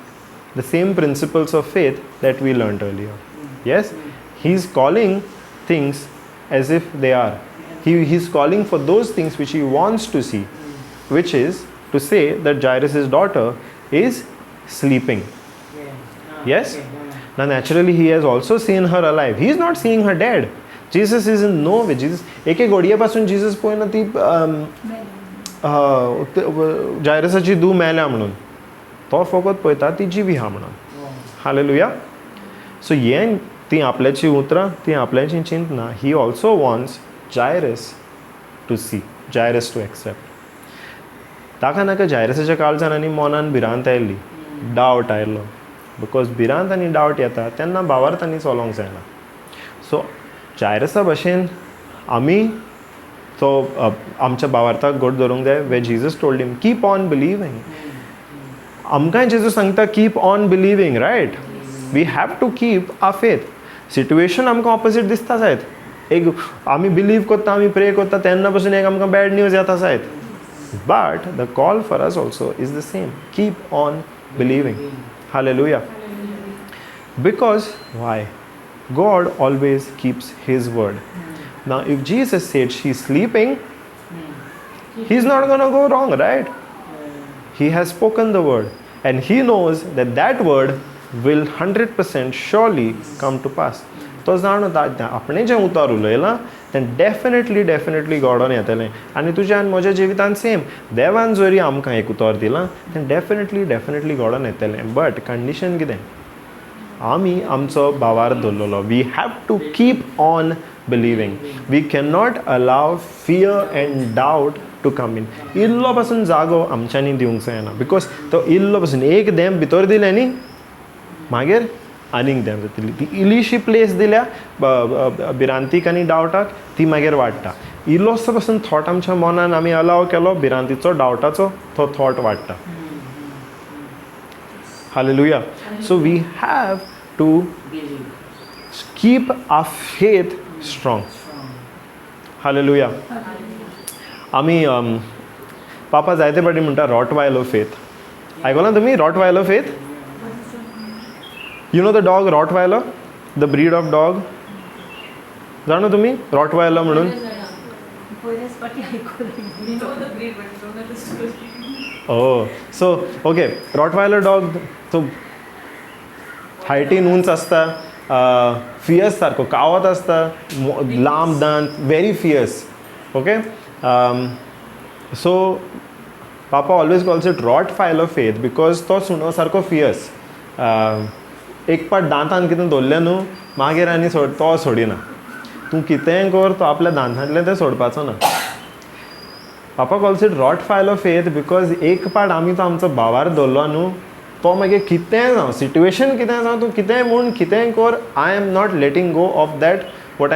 Speaker 1: the same principles of faith that we learned earlier. Yes. He's calling things as if they are. He's calling for those things which he wants to see, which is to say that Jairus' daughter is sleeping. Yes? Now naturally he has also seen her alive. He is not seeing her dead. Jesus is in no way. Jesus एके घोडये पासून Jesus पळयना ती जायरसाची धूव मेल्या म्हणून, तो फकत पळयता ती जिवी आहा म्हणून. हालेलुया. सो हें ती आपल्याची उतरां, ती आपल्याची चिंतना. He also wants Jairus to see, Jairus to accept. ताका नाका जायरसाच्या काळजान आनी मनान भिरांत आयली, डावट आयलो. Because भिरांत आनी डावट येता तेन्ना भावार्थ आनी चलोवंक जायना. सो जायरसा भशेन आमी तो आमच्या भावार्थाक घट धरूंक जाय. Where Jesus told him keep on believing. आमकांय जेजू सांगता keep on believing, right? We have to keep our faith. Situation आमकां ऑपोजीट दिसता जायत. एक आमी बिलीव करता, आमी प्रे करता, तेन्ना पसून एक आमकां बॅड न्यूज येता जायत. But the call for us also is the same, keep on believing. Hallelujah. Because why? God always keeps his word. Now if Jesus said she's sleeping, he's not going to go wrong, right? He has spoken the word and he knows that that word will 100% surely come to pass. तो जाणो आपणे जें उतर उलयलां तें definitely definitely घडोवन येतलें. आनी तुज्या आनी म्हज्या जिवितान सेम, देवान जरी आमकां एक उतर दिलां तें डेफिनेटली डेफिनेटली घडोवन येतलें. बट कंडिशन कितें? आमी आमचो भावार्थ दवरलेलो. We have to keep on believing. We cannot allow fear and doubt to come in. इल्लो पासून जागो आमच्यांनी दिवंक जायना, because तो इल्लो पासून एक देम भितर दिलें न्ही, मागीर आनीक देम जातली. ती इल्लीशी प्लेस दिल्या भिरांतीक आनी डावटाक, ती मागीर वाडटा. इल्लोसो पासून थॉट आमच्या मनान आमी अलाव केलो भिरांतीचो, डावटाचो, तो थॉट वाडटा. Hallelujah. So we have to keep our faith strong. Hallelujah. आमी पापा जायते पाटी म्हणटा रॉटवायलर फेथ. आयकलां तुमी Rottweiler faith? You know the dog Rottweiler, the breed of dog? जाणा तुमी रॉटवायलर म्हणून? Oh, so okay, Rottweiler dog तो हायटीन उंच आसता, फियर्स सारको कावत आसता, लांब दांत, very fierce. Okay, so papa always calls it Rottweiler faith because तो सुणो सारको फियर्स. एक पाट दांतान कितें धरलें न्हू, मागीर आनी तो सोडिना. तूं कितेंय कर, तो आपल्या दांतांतलें तें सोडपाचो ना. Papa calls it Rottweiler faith because एक पाट आमी तो आमचो भावार धरलो न्हू, तो मागीर कितेंय जावं, सिट्युएशन कितें जावं, तूं कितेंय म्हूण कितेंय कर, I am not letting go of that what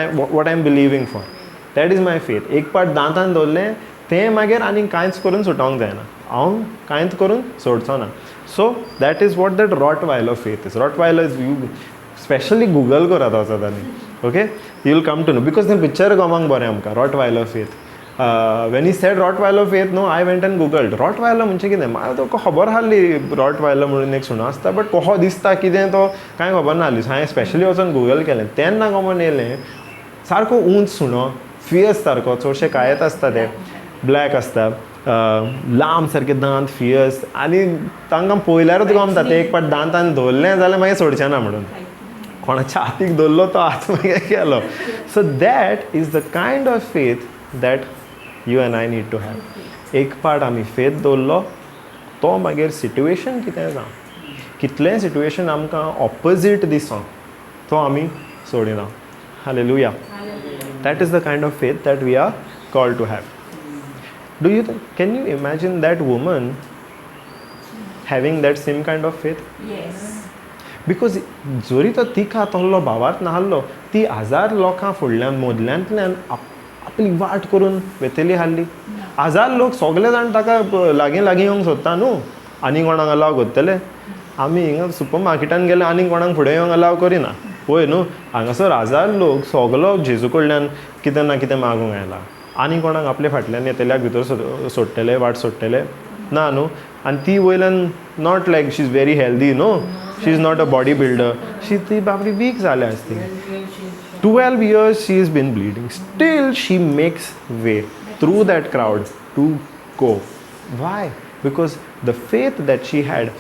Speaker 1: I am believing for. That is my faith. एक पाट दांतान दवरलें तें मागीर आनी कांयच करून सुटोवंक जायना, हांव कांयच करून सोडचो ना. So that is what that Rottweiler faith is. Rottweiler is, you specially Google करात वचत आनी okay you will come to know, because तें पिक्चर गमांक बरें आमकां Rottweiler faith. When he said Rottweiler faith न्हू, I went and googled Rottweiler म्हणजे कितें. म्हाका तो खबर आहली रॉटवायलर म्हणून एक सुणो आसता, बट कसो दिसता कितें तो कांय खबर नासली. सो हांवें स्पेशली वचून गुगल केलें तेन्ना गमोन येयलें सारको उंच सुणो, फियर्स सारको, चडशे कायत आसता ते, ब्लॅक आसता, लांब सारके दांत, फियर्स, आनी तांकां पळयल्यारूच गमता ते एक पाट दांतान धरलें जाल्यार मागीर सोडचें ना म्हणून. कोणाच्या हातीक धरलो तो हात मागीर गेलो. So that is the kind of faith that you and I need to have. एक पाट आमी फेथ दवरलो तो मागीर सिट्युएशन कितें जावं, कितलें सिट्युएशन आमकां ऑपोजीट दिसो, तो आमी सोडिना. Hallelujah. That is the kind of faith that we are called to have. Do you can you imagine that woman having that same kind of faith?
Speaker 3: Yes.
Speaker 1: Because जरी तो तिका तसलो भावार्थ नासलो, ती हजार लोकां फुडल्यान मदल्यांतल्यान आपली वाट करून वेतली आहली. हजार लोक सगळे जाण ताका लागीं लागीं येवंक सोदता न्हू, आनी कोणाक अलाव करतले. आमी हिंगा सुपर मार्केटान गेले आनी कोणाक फुडें येवंक अलाव करिना पळय न्हू. हांगासर हजार लोक सगलो जेजू कडल्यान कितें ना कितें मागूंक आयला, आनी कोणाक आपले फाटल्यान येतल्याक भितर सोडटले, वाट सोडटले ना न्हू. आनी ती वयल्यान not like she is very healthy न्हू, she is not a body builder, she ती बाबरी वीक जाल्या आसती. 12 years she has been bleeding, still she makes way through that crowd to go. Why? Because the faith that she had,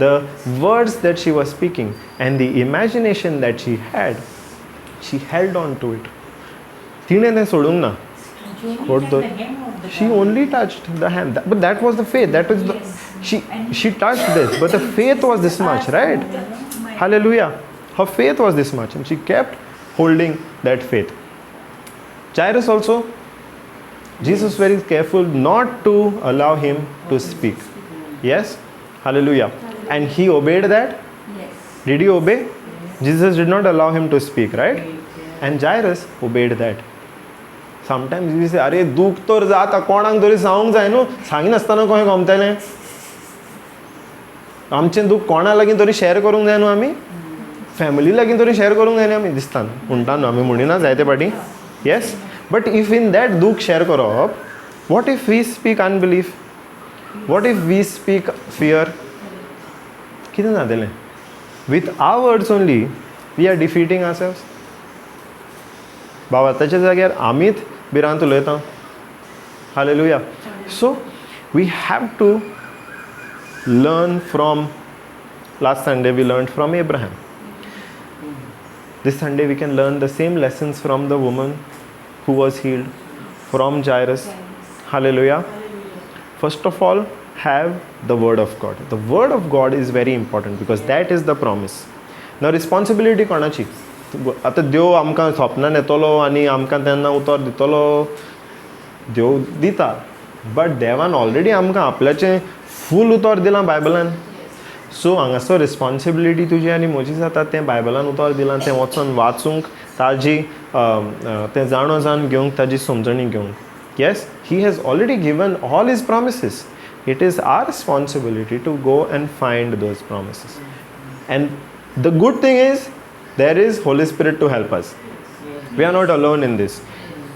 Speaker 1: the words that she was speaking and the imagination that she had, she held on to it. तिणें तें सोडूंक ना. She only touched the hem, but that was the faith. That was the, she touched this, but the faith was this much, right? Hallelujah. Her faith was this much and she kept holding that faith. Jairus also, Jesus very careful not to allow him to speak. Yes? Hallelujah. And he obeyed that?
Speaker 3: Yes.
Speaker 1: Did he obey?
Speaker 3: Yes.
Speaker 1: Jesus did not allow him to speak, right? And Jairus obeyed that. Sometimes we say, अरे दुख तर जाता, कोणाक तरी सांगूंक जाय न्हू, सांगिनासतना कशें गमतलें? आमचें दूख कोणा लागीं तरी शेअर करूंक जाय न्हू, आमी फॅमिली लागीं तरी शेअर करूंक जाय न्हू, आमी दिसता न्हू म्हणटा न्हू, आमी म्हणिना जायते फावटी. Yes, but if in that दूख शेअर करप, what if we speak unbelief, what if we speak fear, कितें जातलें? With our words only we are defeating ourselves. बाबा ताच्या जाग्यार आमीच भिरांत उलयता. Hallelujah. So we have to learn from last Sunday we learn from Abraham. This Sunday we can learn the same lessons from the woman who was healed, from Jairus. Hallelujah. First of all, have the word of God. The word of God is very important because that is the promise. Now responsibility कोणाची? आतां देव आमकां स्वप्नान येतलो आनी आमकां तेन्ना उतर दितलो, देव दिता, बट देवान ऑलरेडी आमकां आपल्याचें फूल उतर दिलां बायबलान. सो हांगासर रिस्पॉन्सिबिलिटी तुजी आनी म्हजी जाता तें बायबलान उतर दिलां तें वचोन वाचूंक, ताजी तें जाणो जावन घेवंक, ताजी समजणी घेवंक. Yes, he has already given all his promises. It is our responsibility to go and find those promises. And the good thing is there is Holy Spirit to help us. We are not alone in this.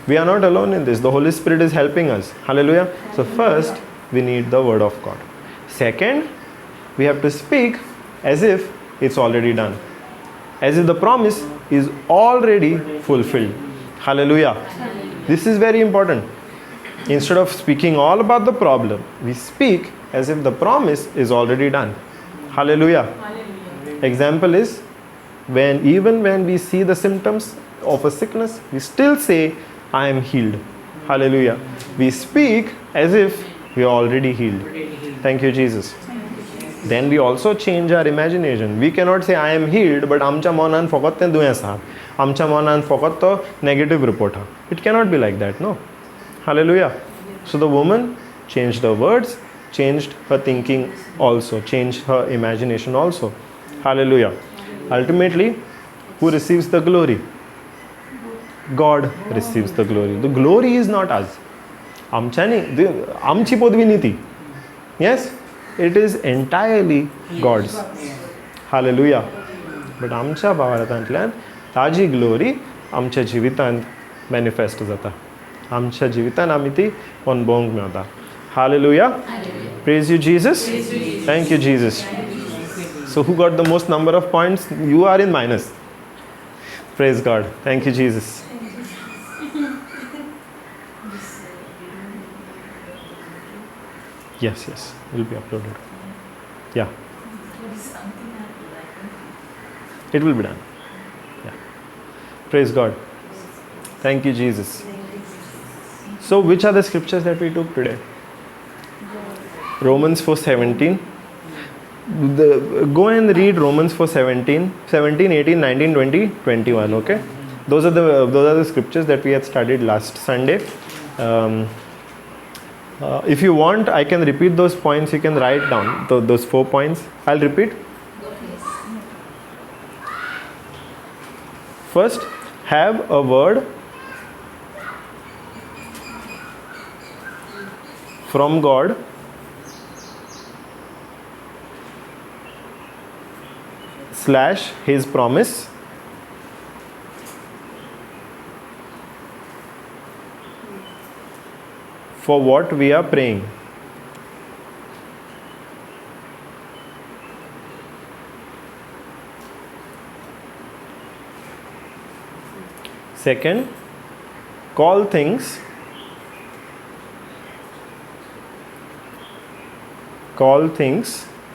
Speaker 1: We are not alone in this. The Holy Spirit is helping us. Hallelujah. So first, we need the word of God. Second, we have to speak as if it's already done. As if the promise is already fulfilled. Hallelujah. This is very important. Instead of speaking all about the problem, we speak as if the promise is already done. Hallelujah. Example is, when even when we see the symptoms of a sickness, we still say, I am healed. Hallelujah. We speak as if we are already healed. Thank you, Jesus. Then we also change our imagination. We cannot say I am healed, but आमच्या मनान फकत तें दुयेंस आहा, आमच्या मनान फकत तो negative report आहा. It cannot be like that, no. Hallelujah. So the woman changed her words changed her thinking also, changed her imagination also. Hallelujah. Ultimately, who receives the glory? God receives the glory. The glory is not us. आमच्यानी आमची पदवी न्ही ती. Yes, it is entirely God's. Hallelujah. But आमच्या भावार्थांतल्यान ताजी glory आमच्या जिवितांत manifest जाता. आमच्या जिवितांत आमी ती अणभवूंक मेळटा. Hallelujah. Praise you Jesus. Thank you Jesus. So who got the most number of points? You are in minus. Praise God. Thank you Jesus. Yes, yes, it will be uploaded. Yeah. It will be done. Yeah. Praise God. Thank you, Jesus. So, which are the scriptures that we took today? Romans 4:17. Go and read Romans 4:17, 17, 18, 19, 20, 21. Okay, those are the scriptures that we had studied last Sunday. If you want, I can repeat those points. You can write down those 4 points. I'll repeat. First, have a word from God / His promise for what we are praying. Second, call things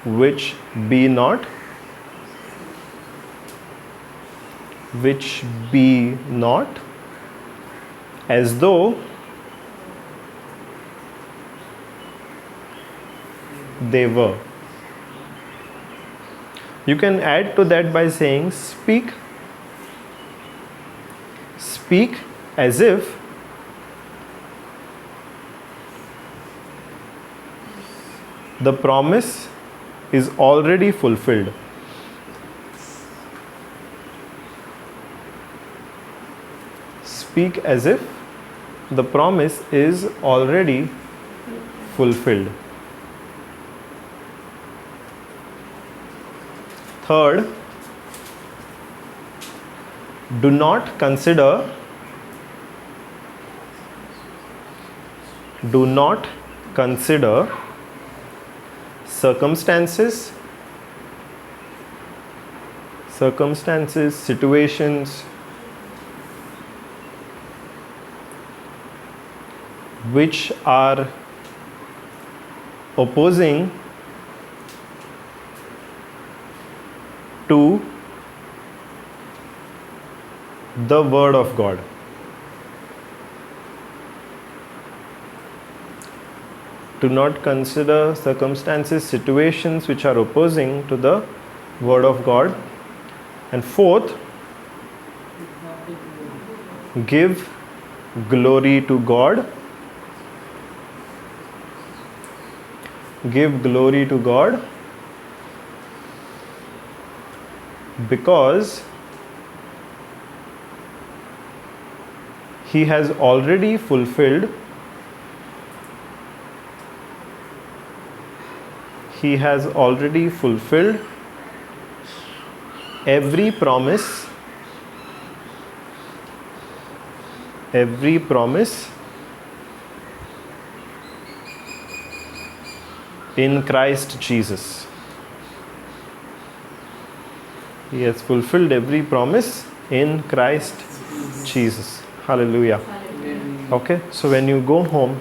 Speaker 1: which be not, as though they were. You can add to that by saying speak as if the promise is already fulfilled. Speak as if the promise is already fulfilled. Third, do not consider circumstances, situations which are opposing to the Word of God. Do not consider circumstances, situations which are opposing to the Word of God. And fourth, give glory to God. Give glory to God because He has already fulfilled. He has already fulfilled every promise in Christ Jesus. He has fulfilled every promise in Christ Jesus. Hallelujah. Okay, so when you go home,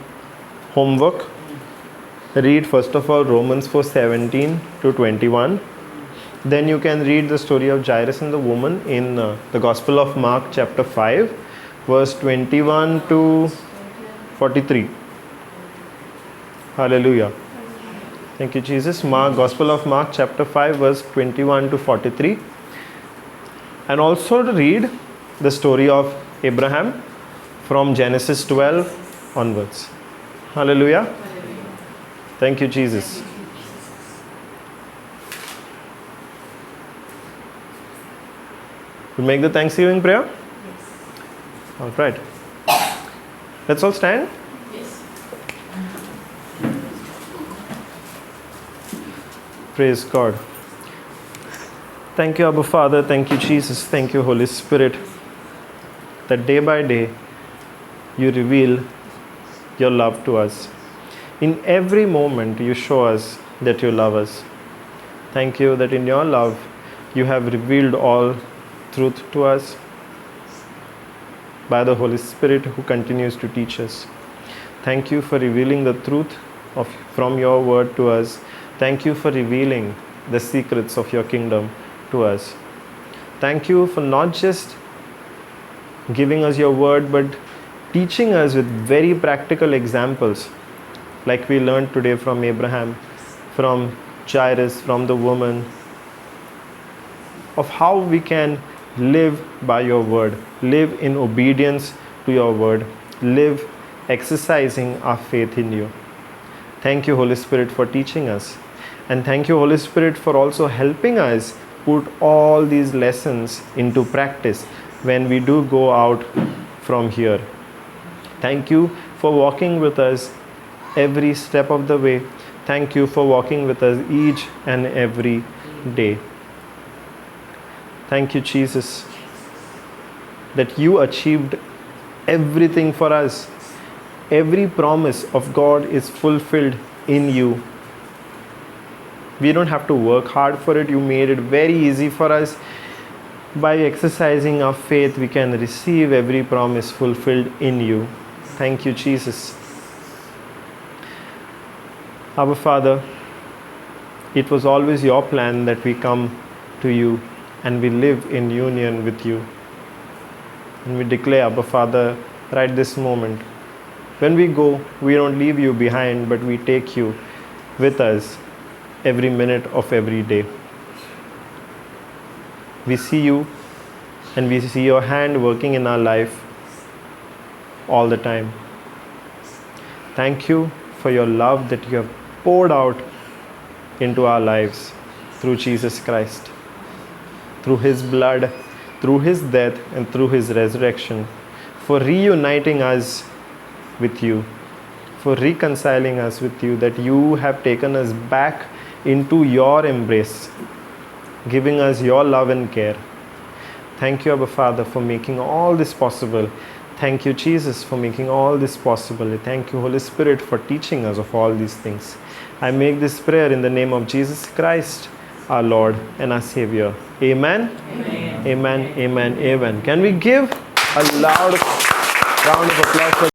Speaker 1: homework, read first of all Romans 4:17 to 21. Then you can read the story of Jairus and the woman in the Gospel of Mark chapter 5 verse 21 to 43. Hallelujah. Thank you, Jesus. Mark, Gospel of Mark chapter 5 verse 21 to 43. And also to read the story of Abraham from Genesis 12 onwards. Hallelujah. Thank you, Jesus. We make the Thanksgiving prayer?
Speaker 3: Yes.
Speaker 1: All right. Let's all stand.
Speaker 5: Yes.
Speaker 1: Praise God. Thank you, Abba Father. Thank you, Jesus. Thank you, Holy Spirit, that day by day you reveal your love to us. In every moment you show us that you love us. Thank you that in your love you have revealed all truth to us by the Holy Spirit who continues to teach us. Thank you for revealing the truth from your word to us. Thank you for revealing the secrets of your kingdom to us. Thank you for not just giving us your word, but teaching us with very practical examples, like we learned today from Abraham, from Jairus, from the woman, of how we can live by your word, live in obedience to your word, live exercising our faith in you. Thank you, Holy Spirit, for teaching us. And thank you, Holy Spirit, for also helping us put all these lessons into practice when we do go out from here. Thank you for walking with us every step of the way. Thank you for walking with us each and every day. Thank you, Jesus, that you achieved everything for us. Every promise of God is fulfilled in you. We don't have to work hard for it. You made it very easy for us. By exercising our faith, we can receive every promise fulfilled in you. Thank you, Jesus. Our Father, it was always your plan that we come to you and we live in union with you. And we declare, Abba Father, right this moment, when we go, we don't leave you behind, but we take you with us every minute of every day. We see you and we see your hand working in our life all the time. Thank you for your love that you have poured out into our lives through Jesus Christ, through his blood, through his death, and through his resurrection, for reuniting us with you, for reconciling us with you, that you have taken us back into your embrace, giving us your love and care. Thank you, Abba Father, for making all this possible. Thank you, Jesus, for making all this possible. Thank you, Holy Spirit, for teaching us of all these things. I make this prayer in the name of Jesus Christ, our Lord and our Savior. Amen. Amen. Amen. Amen. Amen. Can we give a loud round of applause for